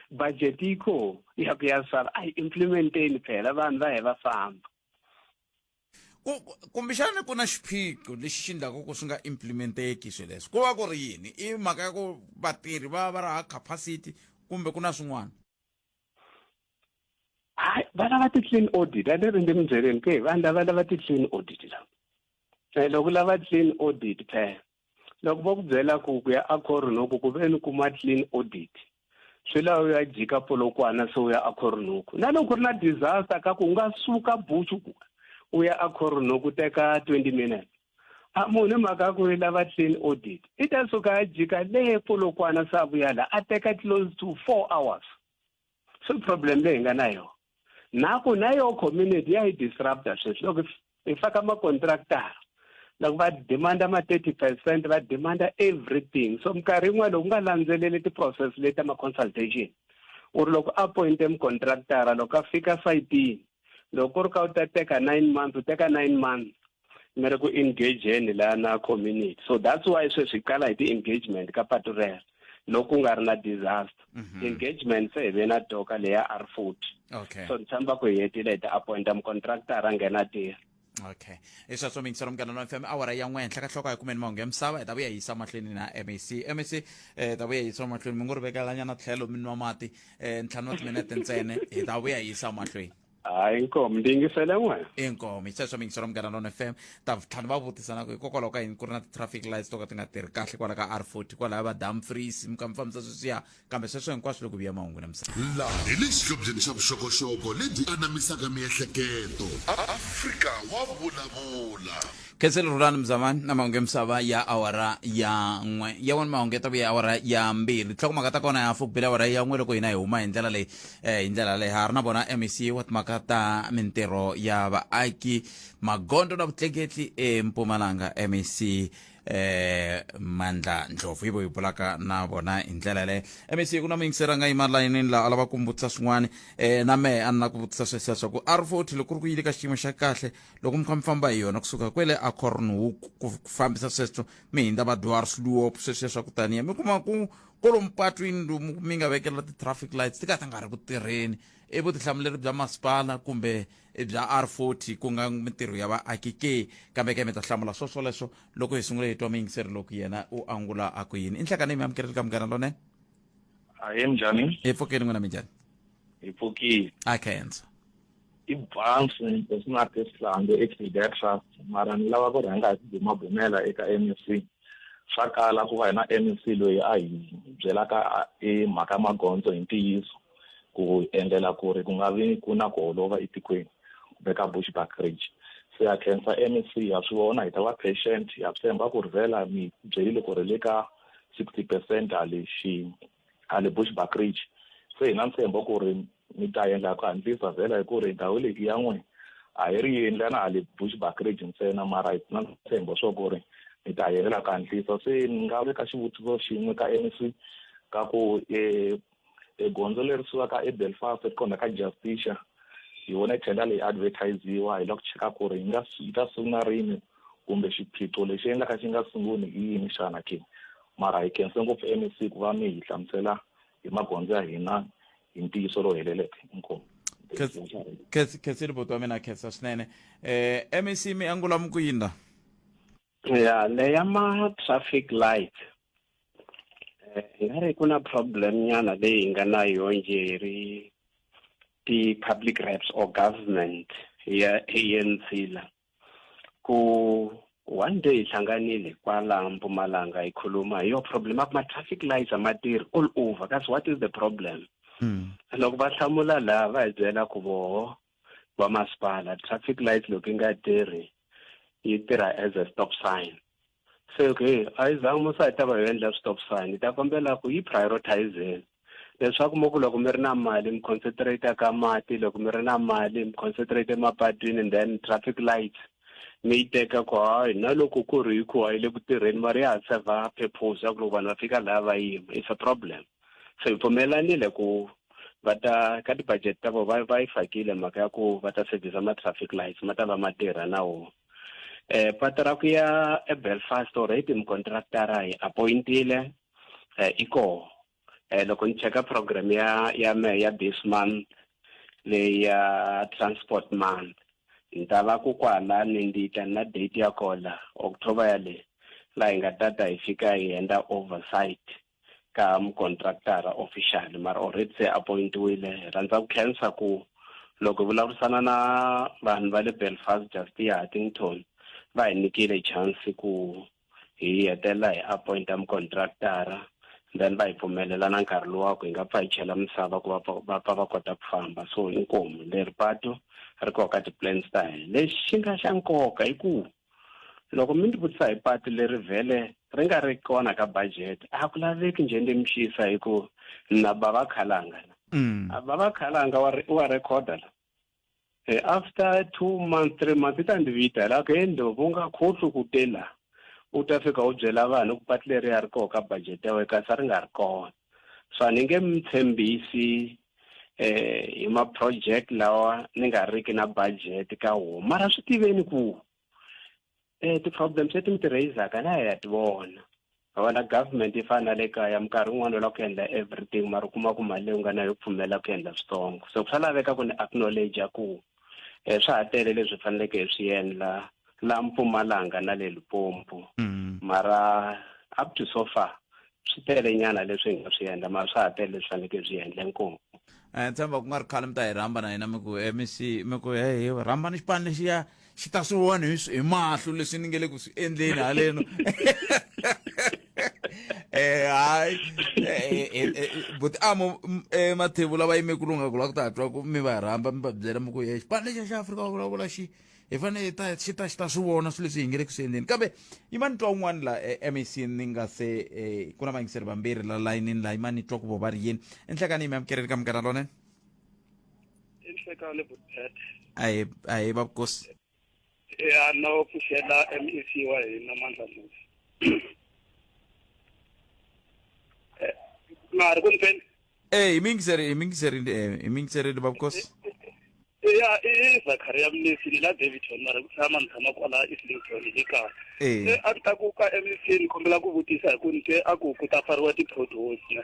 budget yi koho ya ku ya sala, a hi implementeni phela vanhu va hi va famba. Kumbexana ku na xiphiqo lexi xi endlaka ku swi nga implementeki swilo leswi, ku va ku ri yini? I mhaka ya ku vatirhi va va ri ha capacity kumbe ku na swin'wana? Hayi, va lava ti-clean audit. A ni ri ndi mi byeleni ke, vanhu lava lava ti-clean audit lava. Loko lava clean audit phela, loko va ku byela ku ku ya aCornhoek, ku ve ni kuma clean audit, swi lava u ya jika Polokwana, se u ya aCornhoek, na loko ku ri na disaster ka ku u nga suka Bush u ya aCornhoek u teka 20 minutes. A munhu hi mhaka ku yi lava clean audit i ta suka a jika le Polokwana, se a vuya la a teka close to 4 hours. So problem leyi hi nga na yona na ku na yo community ya yi disrupta sweswi loko hi faka ma-contractor, loko va demanda ma 30%, va demanda everything. So minkarhi yin'wana loko u nga landzeleli ti-process leti ta ma-consultation, u ri loko appointe mucontractor, loko a fika sayitini, loko ku ri ka u ta teka 9 months, u teka 9 months mi ri ku engageni la na community. So that's why sweswi hi kala hi ti-engagement ka patu rero loko ku nga ri na disaster. Engagement se hi ve na toka leya R40. So ni tshemba ku hi hetile, hi ta appointa mucontractor a nghena tirha. Okay, i sweswo mingiselo Munghana Lwa FM, awara ya 1 henhla ka nhloko ya kumeni mahungu ya misava. Hi ta vuya hi yisa mahlweni na MEC. MEC, hi ta vuya hi yisa mahlweni, mi ngo ri vekelanyana tlhelo mi nwa mati, 5 wa timinete ntsena, hi ta vuya hi yisa mahlweni. Hayi, inkomu, ndi yingisele n'we. Inkomu. Hi sweswo mingiselo Munghana Lona FM. Ta tlhanu va vutisana ku hikokwalaho ka yini ku ri na ti-traffic lights to ka ti nga tirhi kahle kwala ka R40, kwalaya va Dumfries, mi ka mi fambisa sweswiya, kambe sweswo hinkwaswo loko vuya mahungu na misava. Laha hi le xihlobyeni xa vuxokoxoko lebyi anamisaka miehleketo. Afrika wa vulavula. Khenseli Rhulani Mzamani na mahungu ya misava ya awara ya 1. Ya wona mahungu ya ta vuya awara ya 2. Tinhlokomhaka ta kona ya hafu ku bile awara ya 1 loko hina hi huma hi ndlela leyi. Hi ndlela leyi ha ri na vona MEC wa timhaka ta mintirho ya vaaki, magondzo na vutleketli eMpumalanga, MEC Mandla Ndlovu, hi vo hi bulaka na vona hi ndlela yaleyo. MEC, ku na muyingiseri a nga yima layinini laha a lava ku mi vutisa swin'wana, na mehe a ni la ku vutisa sweswiya swa ku R40 loko ku ri ku yile ka xiyimo xa kahle, loko mi kha mi famba hi yona kusuka kwele a Cornhoek ku fambisa sweswo mi hindza va Dwarsloop, sweswiya swa ku taniya, mi kuma ku kolomu patwini lomu mi nga vekela ti-traffic lights ti ka ti nga ri ku tirheni, i vutihlamuleri bya masipala kumbe i bya R40 ku nga mintirho ya vaaki ke? Kambe ke mi ta hlamula swo swoleswo loko hi sungula hi twa muyingiseri loko yena u angula a ku yini. I nhlekani, mi amukeleli ka Munghana Lonene. Ahe, minjhani? Hi pfukeni, n'wina minjhani? Hi pfukile. A khensa. I Bansi Nkosinathi Sihlangu eCedar Trust, mara ni lava ku rhanga hi ku bumabumela eka MEC. Swa kala ku va hi na MEC loyi a hi byelaka i mhaka magondzo hi ntiyiso ku endlela ku ri ku nga vi ku na ku holova etikweni kumbe ka Bushbuckridge. Se ha khensa MEC ha swi vona hi ta va patient ha tshemba ku ri vhela mi byerile ku ri le ka 60 percent hale xi hale Bushbuckridge. Se hi na ntshembo ku ri mi ta endla ku hatlisa vhela hi ku ri ndhawu leyi i ya n'wina a hi ri yendla na hale Bushbuckridge ntsena mara hi na ntshembo swa ku ri mi ta endla ku hatlisa. Se ni nga veka xivutiso xin'we ka MEC ka ku e gondzo leri sukaka eBelfast ri kona ka Justicia hi vona tender leyi advertisiwa hi lava ku cheka ku ri yi nga yi ta sungula rini kumbe xiphiqo lexi endlaka xi nga sunguli i yini xana ke. Mara hi khense ngopfu MEC ku va mi hi hlamusela hi magondzo ya hina hi ntiyiso lowu heleleke. Inkomu. Khensile buti wa mina, khensa swinene. MEC mi angula mi ku yini la? Ya leya ma traffic light hi nga ri ku na problem nyana leyi hi nga na yo njhe hi ri ti-public reps or government ya ANC la ku one day hi hlanganile kwala Mpumalanga hi khuluma hi yo problem ya ku ma-traffic lights a ma tirhi all over kasi what is the problem? Loko va hlamula laha va hi byela ku voho va masipala traffic light loko yi nga tirhi yi tirha as a stop sign. Se okay a yi zangi musa hi ta va hi endla stop sign hi ta kombela ku yi prioritizeni leswaku mo ku loko mi ri na mali mi concentrate ka mati, loko mi ri na mali mi concentrate emapatwini, and then traffic lights mi yi teka ku hayi na loko ku ri hi ku a yi le ku tirheni mara ya ha serve purpose ya ku loko vanhu va fika laha va yima it's a problem. Se hi pfumelanile ku va ta ka ti-budget ta vona va yi fakile mhaka ya ku va ta service ma-traffic lights ma ta va ma tirha na wona. Patu ra ku ya eBelfast already mucontractor hi appointile i koho. Loko ni cheka program ya me ya this month leyi ya transport month ni ta va ku kwala ni ndi ta na date ya kona October ya le laha hi nga tata hi fika hi endla oversight ka mucontractor official mara already se appointiwile. Hi rhandza ku khensa ku loko hi vulavurisana na vanhu va le Belfast Justia Huntington va hi nyikile chance ku hi hetelela hi appointa mucontractor then va hi pfumelela na nkarhi luwa ku hi nga pfa hi chela misava ku va pfa va kota ku famba. So inkomu leri patu ri koho ka ti-plans ta hina. Lexi xi nga xa nkoka i ku loko mi ni vutisa hi patu leri vhele ri nga ri kona ka budget a ku laveki njhe ni mi xisa hi ku na bava khalanga la. A bava khalanga wa recorda la. After 2 months 3 months i ta ndzi vita la ku hey Ndlovu u nga khohlwi ku te la u ta fika u byela vanhu ku patu leri a ri koho ka budget ya wena kasi a ri nga ri kona. So a ni nge mi tshembisi hi ma-project lawa ni nga riki na budget ka wona mara swi tiveni ku ti-problems leti mi ti raisaka na ya ti vona. Wona government yi fana na le kaya minkarhi wun'wani u lava ku endla everything mara u kuma ku mali leyi u nga na yo pfumela ku endla switsongo. So swa laveka ku ni acknowledge ku swa ha tele leswi faneleke hi swi endla la Mpumalanga na le Limpopo. Mara up to so far swi tele nyana leswi hi nga swi endla mara swa ha tele leswi faneleke hi swi endla. Inkomu. Tshemba ku nga ri khale mi ta hi rhamba na hina mi ku MEC mi ku hey rhamba ni xipano lexiya xi ta swi vona hi mahlo leswi ni nge le ku swi endleni haleno. Hayi buti amo Mathebula va yime ku lungha ku lava ku ta twa ku mi va rhamba mi va byela mi ku he xipano lexiya xa Afrika va vulavula xi hi fanele hi ta xi ta xi ta swi vona swilo leswi hi nge le ku swi endleni. Kambe yima ni twa un'wana la MEC ni nga se ku na vayingiseri vambirhi la layinini la yima ni twa ku vo va ri yini. Enhlekani yi mi amukeleni ka Munghana Lonene. Enhlekani Butete. A hi va vukosi. Ya no pfuxela MEC wa hina Mandla Musi. Na ri ku ni tweni? Hi mi yingiserile va vukosi. Ya i Zakaria Mnisi ni la Daveyton mara ku tshama ni tshama kwala Islington le kaya. A ni ta ku ka MEC ni kombela ku vutisa hi ku ni twe a ku ku ta pfariwa ti-potholes ne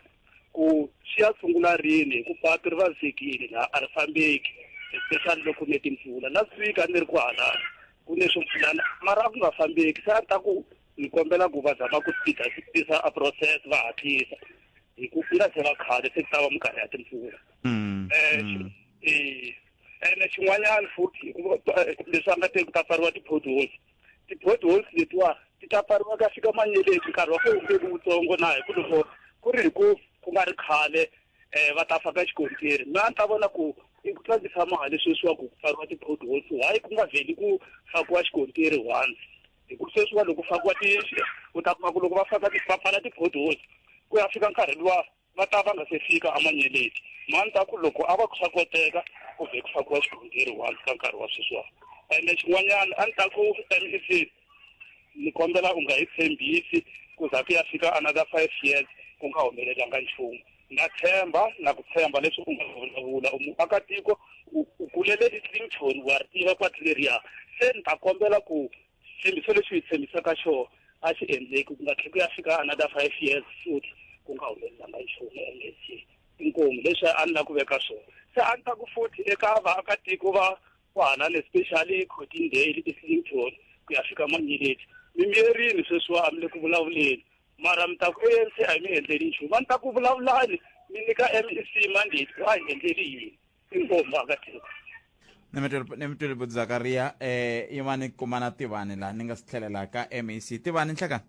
ku swi ya sungula rini hi ku patu ri vavisekile laha a ri fambeki especially loko ku ne timpfula. Last week a ni ri kwahala ku ne swo mpfulana mara a ku nga fambeki se a ni ta ku ni kombela ku va zama ku speed a process va hatlisa hi ku ku nga se va khale se ku ta va minkarhi ya timpfula. Ene xin'wanyana futhi leswi a nga te ku ta pfariwa ti-potholes, ti-potholes letiwa ti ta pfariwa ka fika manyeleti nkarhi wa ku wu nge vi wutsongo na hi ku loko ku ri hi ku ku nga ri khale um va ta faka xikontiri mina a ni ta vona ku i ku tlangisa mali sweswiwa ku pfariwa ti-potholes why ku nga vheli ku fakiwa xikontiri once hi ku sweswiwa loko fakiwa ti u ta kuma ku loko va faka va pfala ti-potholes ku ya fika nkarhi luwa va ta va nga se fika amanyeleti mani ta ku loko a va swa koteka ku vhe ku fakiwa xikontiri once ka nkarhi wa sweswiwa ene xin'wanyana a ni ta ku mec ni kombela u nga hi tshembisi ku za ku ya fika another five years ku nga humelelanga nchumu na tshemba na ku tshemba leswi u nga vulavula u muakatiko u kulele Islington wa ri tiva kwati leriya se ni ta kombela ku xitshembiso lexi u hi tshembisaka xona a xi endleki ku nga tlhe ku ya fika another five years futhi ku nga humelelanga nchumu msc inkomu leswi a ni la ku veka swona se a ni ta ku futhi eka vaakatiko va kwahalani especially Cottingdale Islington ku ya fika Manyeleti mi miyerini sweswiwa a mi le ku vulavuleni mara mi ta ku ANC a yi mi endleli nchumu a ni ta ku vulavulani mi nyika MEC mandate ku a hi endleli yini inkomu vaakatiko ni mi twele Zakaria eh yimani kuma na Tivani la ni nga si tlhelela ka MEC Tivani nhlekani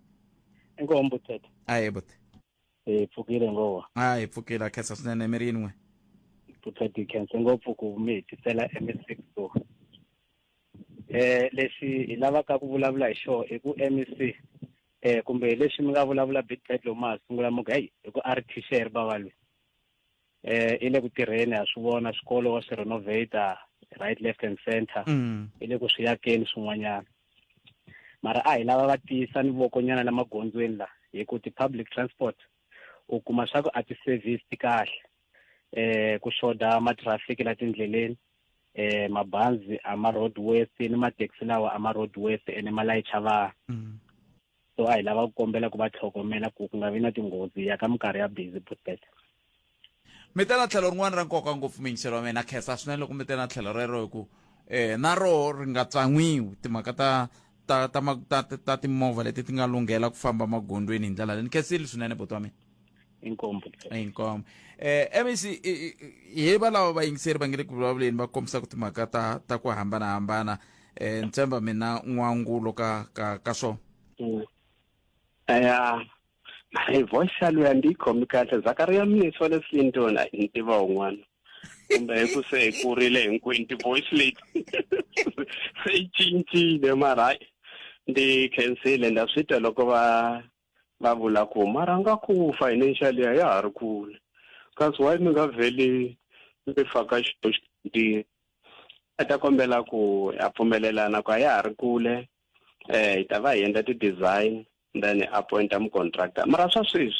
inkomu buthethe aye buti hi pfukile ngowa a hi pfukile khensa swinene mi ri yini n'we buthethe hi khense ngopfu ku mi hi tisela MEC so eh lexi hi lavaka ku vulavula hi xona i ku MEC eh kumbe leswi mi nga vulavula big pet lomu ha sungula mu ku hey hi ku a ri t-shirt bava loyi eh i le ku tirheni ha swi vona swikolo wa swi renovate right left and center i le ku swi yakeni swin'wanyana mara a hi lava va tiyisa ni vokonyana la magondzweni la hi ku ti-public transport u kuma swa ku a ti-service ti kahle eh ku xoda ma-traffic la tindleleni eh mabazi a ma road worthy ni mathekisi lawa a ma road worthy ene ma layicha vanhu so a hi lava ku kombela ku va tlhogomela ku ku nga vi na tinghozi ya ka minkarhi ya busy butbet mi ta na tlhelo rin'wana ra nkoka ngopfu muyingiseri wa mina khensa swinene loko mi te na tlhelo rero hi ku eh na roho ri nga tsan'wiwi timhaka ta ta ta ta ta timovha leti ti nga lunghela ku famba magondzweni hi ndlela leyi ni khensile swinene buti wa mina inkomu inkomu eh MEC hi va lava vayingiseri va nge le ku vulavuleni va kombisaka timhaka ta ta ku hambanahambana eh ni tshemba mina n'wangulo ka ka ka swona ya hi voice ya luya ndi yi khomi kahle Zakaria Mnisi wa le Clinton a ni tiva un'wana kumbe hi ku se hi kurile hinkwenu ti-voice leti se yi cincile mara hayi ndi khensile nda swi twa loko va va vula ku mara nga ku financial ya ya ha ri kule kasi why mi nga vheli mi faka xilo a ta kombela ku a pfumelelana ku a ya ha ri kule eh hi ta va hi endla ti-design then hi appointa mucontractor mara swa sweswi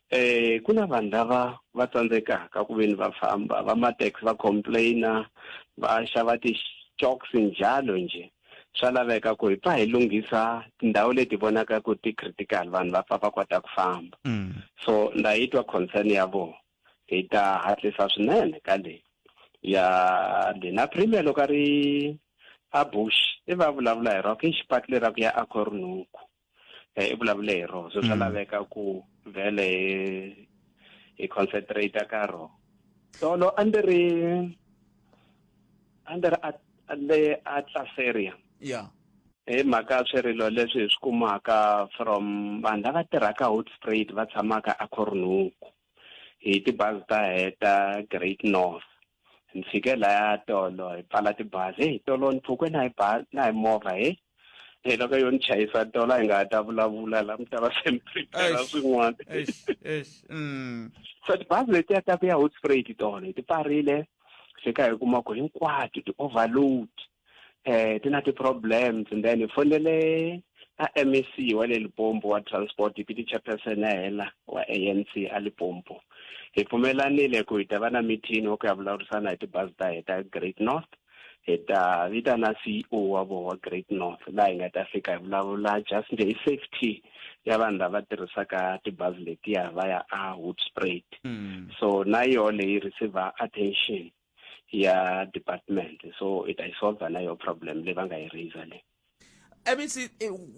eh ku na vanhu lava va tsandzekaka ku veni va famba va ma-taxi va complaina va xava ti-chocks njalo nje swa laveka ku hi pfa hi lunghisa tindhawu leti vonaka ku ti critical vanhu va pfa va kota ku famba so nda yi twa concern ya vona hi ta hatlisa swinene ka leyi ya le na premier loko a ri a bush i va vulavula hi rona i xipatu leraku ya akhornuku i vulavule hi rona so swa laveka ku vhele hi hi concentrate ka rona tolo a ndzi ri a ndzi ri a le a Tlaseria ya hi mhaka swirilo leswi hi swi kumaka from vanhu lava tirhaka Hoedspruit va tshamaka a Khornuku hi tibazi ta heta Great North ni fike laya tolo hi pfala tibazi hey tolo ni pfuke na hi ba na hi movha he hi loko yo ni chayisa tolo hi nga ha ta vulavula la mi ta va se mi prepare swin'wana so tibazi letiya ta ku ya Hoedspruit tolo hi ti pfarile fika hi kuma ku hinkwato ti-overload eh ti na ti-problems and then hi fonele a MEC wa le Limpopo wa transport deputy chairperson ya hela wa ANC a Limpopo hi pfumelanile ku hi ta va na meeting wa ku ya vulavurisana hi tibazi ta heta Great North hi ta vita na CEO wa vona wa Great North laha hi nga ta fika hi vulavula just nje hi safety ya vanhu lava tirhisaka tibazi letiya va ya a Hoedspruit so na yoho leyi receive attention ya department so i ta yi solve na yo problem leyi va nga yi raise le MEC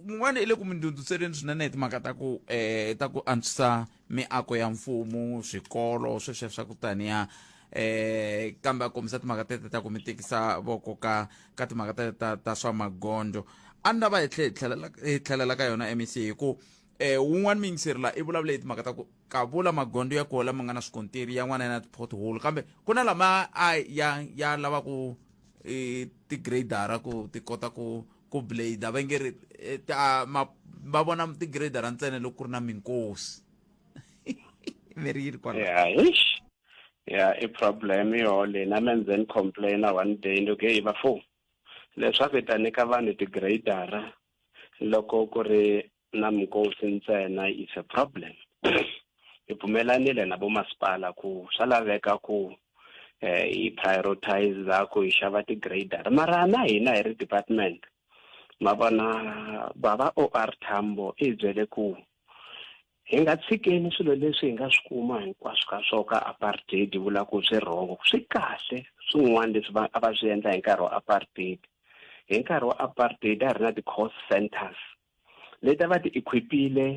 un'wana i le ku mi ndhundhuseleni swinene hi timhaka ta ku eh ta ku antswisa miako ya mfumo swikolo sweswo swa ku taniya eh kambe a kombisa timhaka tete ta ku mi tikisa voko ka ka timhaka tete ta ta swa magondzo A ni lava hi tlhe hi tlhelela hi tlhelela ka yona MEC hi ku eh wun'wana muyingiseri la i vulavule hi timhaka ta ku kavula magondzo ya koho lama nga na swikontiri yan'wana ya na ti-pothole kambe ku na lama a ya ya lava ku eh, ti-gradara ku ti kota ku ku blade va nge ri eh, ta ma va vona ti-gradara ntsena loko ku ri na minkosi mi ri yi ri kwala Yeah, eish. Yeah, i problem yo le na me ndze ni complaina one day ni ku heyi vafo leswaku hi ta nyika vanhu ti-gradara loko ku ri na minkosi ntsena is a problem hi pfumelanile na vomasipala ku swa laveka ku eh hi prioritize ku hi xava ti-grader mara na hina hi ri department ma vona bava OR Tambo i hi byele ku hi nga tshikeni swilo leswi hi nga swi kuma hinkwaswo ka swo ka apartheid vula ku swi wrong swi kahle swin'wana leswi va a va swi endla hi nkarhi wa apartheid hi nkarhi wa apartheid a ri na ti-cost centers leti a va ti equipile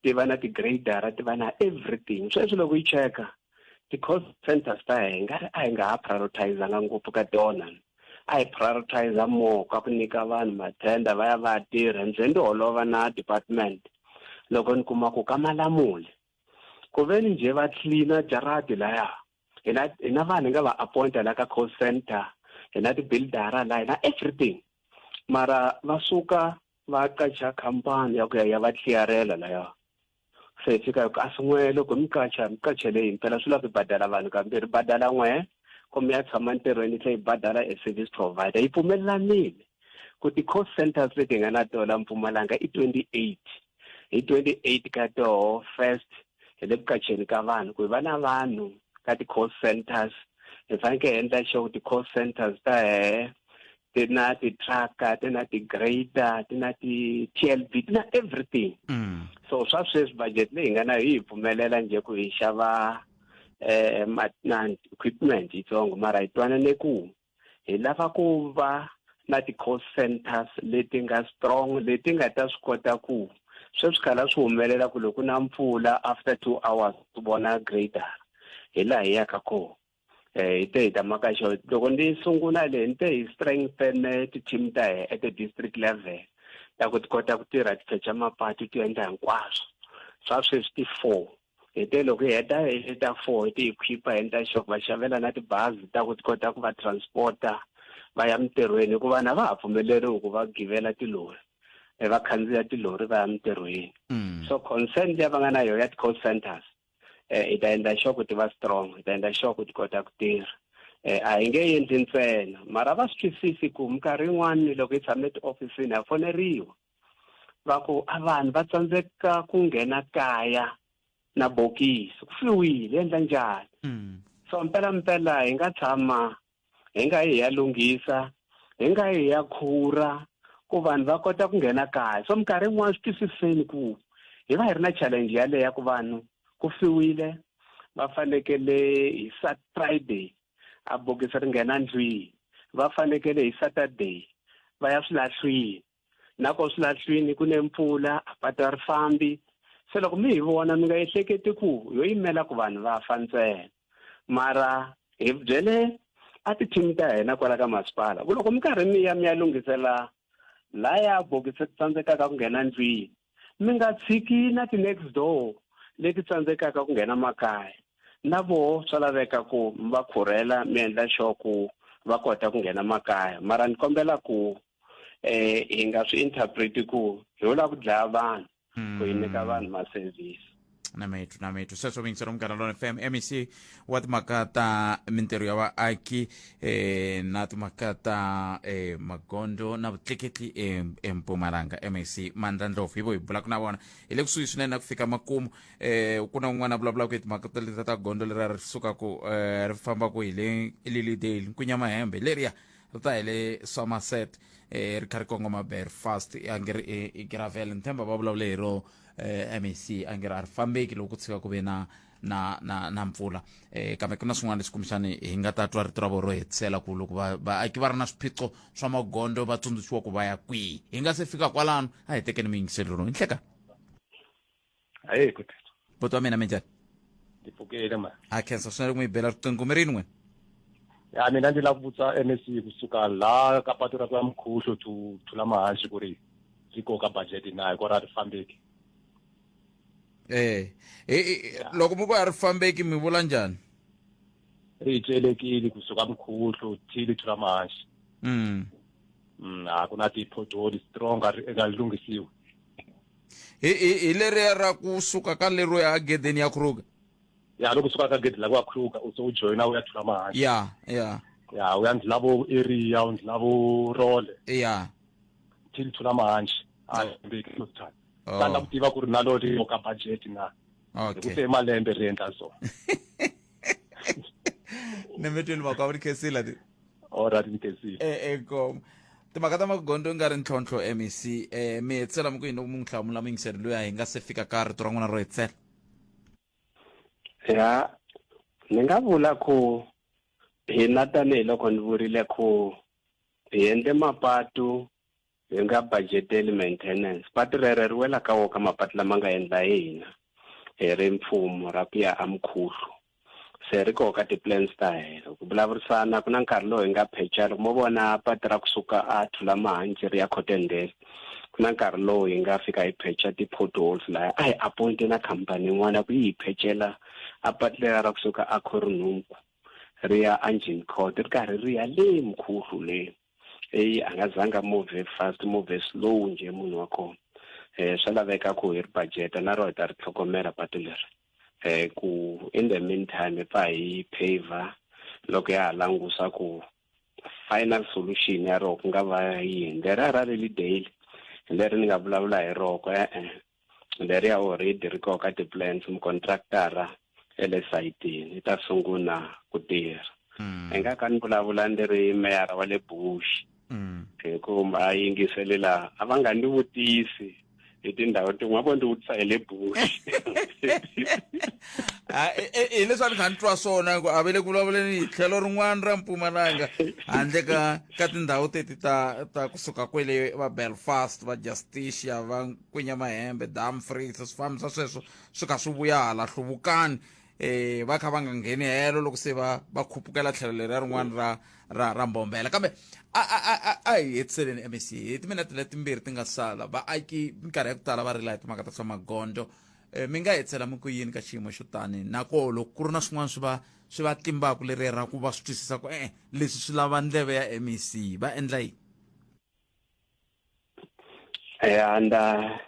ti va na ti-gradara ti va na everything sweswi loko yi cheka ti-cost centers ta hi nga ri a hi nga ha prioritizanga ngopfu ka tona a hi prioritize more ka ku nyika vanhu mathenda va ya va ya tirha ndzi ndzi holova na department loko ni kuma ku ka malamule ku ve ni njhe va cleaner jaradi laya hina hina vanhu hi nga va appointa la ka call center hina ti-buildara la hina everything mara va suka va qacha khampani ya ku ya ya va clearela laya se hi fika hi ku a swi n'we loko mi qacha mi qachele yini phela swi lava hi badala vanhu kambirhi badala n'we ku mi ya tshama ntirhweni yi tlhela yi badala a service provider yi pfumelelanile ku ti-cost centers leti hi nga na tona Mpumalanga i 28 hi 28 ka toho first hi le ku qacheni ka vanhu ku hi va na vanhu ka ti-call centers hi fanekele hi endla sure ku ti-call centers ta hehe ti na ti-trucker ti na ti-grader ti na ti-T_L_B ti na everything mm. so swa sweswi budget leyi hi nga na yo yi hi pfumelela njhe ku hi xava eh na equipment yitsongo mara hi twanane ku hi lava ku va na ti-call centers leti nga strong leti nga ta swi kota ku sweswi khala swi humelela ku loko na mpfula after 2 hours u vona grader hi laha hi yaka kona eh hi te hi ta maka xo loko ni sungula le ni te hi strengthen ti-team ta he at the district level ta ku ti kota ku tirha ti phecha mapatu ti endla hinkwaswo swa sweswi ti-four hi te loko hi heta hi ta four hi ti equipa hi endla sure ku va xavela na tibazi ta ku ti kota ku va transporta va ya mintirhweni hikuva vanhu a va ha pfumeleriwi ku va givela tilori eh, va khandziya tilori va ya mintirhweni mm. so concern leyi va nga na yona ya ti-call centers eh, hi ta endla sure ku ti va strong hi ta endla sure ku ti kota ku tirha eh, a hi nge endli ntsena mara va swi twisisi ku minkarhi yin'wani loko hi tshame tiofisini ha foneriwa va ku a vanhu va tsandzeka ku nghena kaya na bokisi ku fiwile endla njhani mm. so mpela mpela hi nga tshama hi nga yi hi ya lunghisa hi nga yi hi ya khura ku vanhu va kota ku nghena kaya so minkarhi yin'wana swi twisiseni ku hi va hi ri na challenge yaleyo ya ku vanhu ku fiwile va fanekele hi Friday a bokisi ri nghena ndlwini va fanekele hi Saturday va ya swilahlwini na ko swilahlwini ku ne mpfula a patu a ri fambi se loko mi hi vona mi nga ehleketi ku yo yimela ku vanhu va fa ntsena mara hi byele a ti-team ta hina kwala ka masipala ku loko mi karhi mi ya mi ya lunghisela laya bokisi tsandzekaka ku nghena ndlwini mi nga tshiki na ti-next door leti tsandzekaka ku nghena makaya na voho swa laveka ku mi va khurhela mi endla sure ku va kota ku nghena makaya mara ni kombela ku eh hi nga swi interpret ku hi lava ku dlaya vanhu ku hi nyika vanhu ma-service na methu na methu sweswo mingiselo munghana lona fm mec wa timhaka ta mintirho ya vaaki eh, na timhaka ta eh, magondzo na vutleketli empumalanga mec mandla ndlovu hi vo hi bulaka na vona hi le kusuhi swinene na ku fika makumu eh, ku na un'wana a vulavulaka hi timhaka ta leti ta gondzo leriya ri sukaka eh, ri fambaka hi le lilydale nkunya mahembe leriya ri ta hi le somerset eh, ri kha ri kongoma belfast a nge ri i gravel ni tshemba va vulavule hi ro eh, mec a nge ri a ri fambeki loko ku tshika ku ve na na na na mpfula eh kambe ku na swin'wana leswi kumbexani hi nga ta twa rito ra vona ro hetisela ku loko vaaki va ri na swiphiqo swa magondzo va tsundzuxiwa ku va ya kwihi hi nga se fika kwalano a hi tekeni miyingiselo lowu hi nhleka Ahee good. Buti wa mina minjhani? Ndzi pfukile ma. A khensa swinene ku mi bela riqingho mi rini n'wina? Ya mina ndzi lava ku vutisa MEC kusuka laha ka patu ra ku ya Mkhuhlu to Thulamahansi ku ri ri koka budget na hi kona ri fambeki. Eh, loko mi ku a ri fambeki mi vula njhani? Ri celekile kusuka Mkhuhlu till Thulamahansi. A ku na ti-pothole strong a ri nga lunghisiwi. Hi leriya ra kusuka ka lero ya gedeni ya Kruger. Ya loko suka ka gede la ku Kruger u se u joyina u ya Thulamahansi. Ya, ya. Ya u ya ndlula vo area u ndlula vo role. Ya. Till Thulamahansi a fambeki no time. Oh. Tanda ku tiva ku ri na lo ri ka budget na. Okay. Ku se malembe ri endla so. Nemetweni makwa ri khensile ti. Alright ni khensile. Eh eh kom. Timhaka ta magondzo nga ri ntlhontlho MEC eh mi hetsela mi ku yini loko mi n'wi hlamula muyingiseri loyi a hi nga se fika ka rito ra n'wina ro hetsela. Ya ni nga vula ku hina tanihiloko ni vurile ku hi endle mapatu hi nga budgeteli maintenance patu rero ri wela ka wo ka mapatu lama nga endla hi hina hi ri mfumo ra ku ya amkhuhlu se ri koho ka ti-plans ta hina ku vulavurisana ku na nkarhi lowu hi nga phecha loko mo vona patu ra kusuka a Thulamahanci ri ya Cottondale ku na nkarhi lowu hi nga fika hi phecha ti-potholes laya a hi appointe na khampani yin'wana ku yi hi phechela a patu leriya ra kusuka a Khorunhunku ri ya Engine Court ri karhi ri ya le Mkhuhlu le eyi a nga zanga move fast move slow njhe munhu wa kona swa laveka ku hi ri budget na ro hi ta ri tlhogomela patu leri ku in the meantime hi pfa hi paver loko ya ha langusa ku final solution ya roho ku nga va yini leriya ra Lilydale leri ni nga vulavula hi roko e-e leriya already ri koho ka ti-plans mucontractara ele sayitini yi ta sungula ku tirha hi nga ka ni vulavula ni ri meyara wa le Bush hi ku a yingisele laha a va nga ni vutisi hi tindhawu tin'wana vo ndzi vutisa hi le Bush hi leswi a ni kha ni twa swona ku a ve le ku vulavuleni hi tlhelo rin'wana ra Mpumalanga handle ka ka tindhawu teti ta ta kusuka kwele va Belfast va Justicia va Nkwinya Mahembe Dumfries swifambi swa sweswo swi kha swi vuya hala Hluvukani eh va kha va nga ngheni helo loko se va va khupukela tlhelo leriya rin'wana ra ra ra Mbombela kambe a a a a hi hetiseleni MEC hi timinete letimbirhi ti nga sala vaaki minkarhi ya ku tala va rila hi timhaka ta swa magondzo eh, mi nga hetisela mi ku yini ka xiyimo xo tani na koho loko ku ri na swin'wana swi va swi va tlimbaka leriya ra ku va swi twisisa ku e-e leswi swi lava ndleve ya MEC va endla yini Ya nda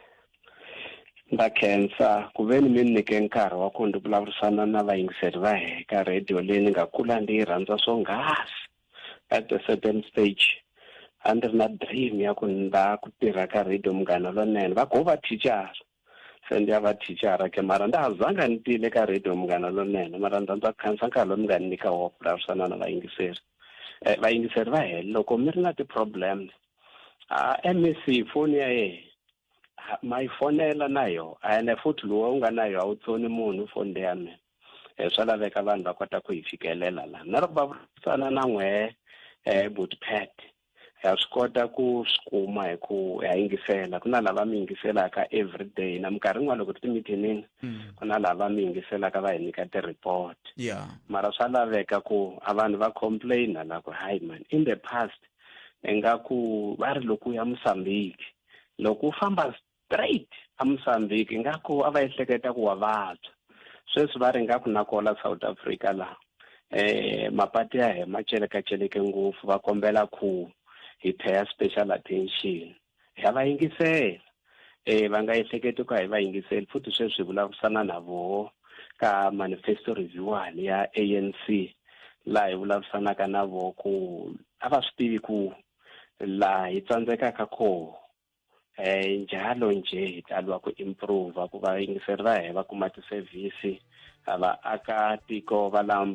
ndza khensa ku ve ni mi nyike nkarhi wa ku ndzi vulavurisana na vayingiseri va hehe ka radio leyi ni nga kula ndzi yi rhandza swonghasi at a certain stage a ndzi ri na dream ya ku ni la ku tirha ka radio Munghana Lonene va ku va thicara se ndzi ya va thicara ke mara nda ha zanga ni tile ka radio Munghana Lonene mara ndza ndza khensa nkarhi lowu mi nga ni nyika wona ku vulavurisana na vayingiseri vayingiseri va hele loko mi ri na ti-problems a MEC foni ya yena ma yi fonela na yo ene futhi lowu u nga na yo a wu tsoni munhu foni leya mina swa laveka vanhu va kota ku yi fikelela la na loko va vulavurisana na n'wehe buti Pat ha swi kota ku swi kuma hi ku ha yingisela ku na lava mi yingiselaka everyday na minkarhi yin'wana loko ri timithinini ku na lava mi yingiselaka va hi nyika ti-report mara swa laveka ku a vanhu va complaina la ku hayi man in the past ingaku va ri loko u ya Mozambique loko u famba straight a Mozambique ingaku a va ehleketa ku wa vabya sweswi va ri ingaku na kola South Africa la mapatu ya hina ma celekaceleke ngopfu va kombela ku hi pay special attention ha va yingisela va nga ehleketi ku a hi va yingiseli futhi sweswi hi vulavurisana na voho ka manifesto review ya ANC laha hi vulavurisanaka na voho ku a va swi tivi ku laha hi tsandzekaka koho njalo nje hi ta lwa ku improve ku vayingiseri va hina va kuma ti-service vaakatiko va la.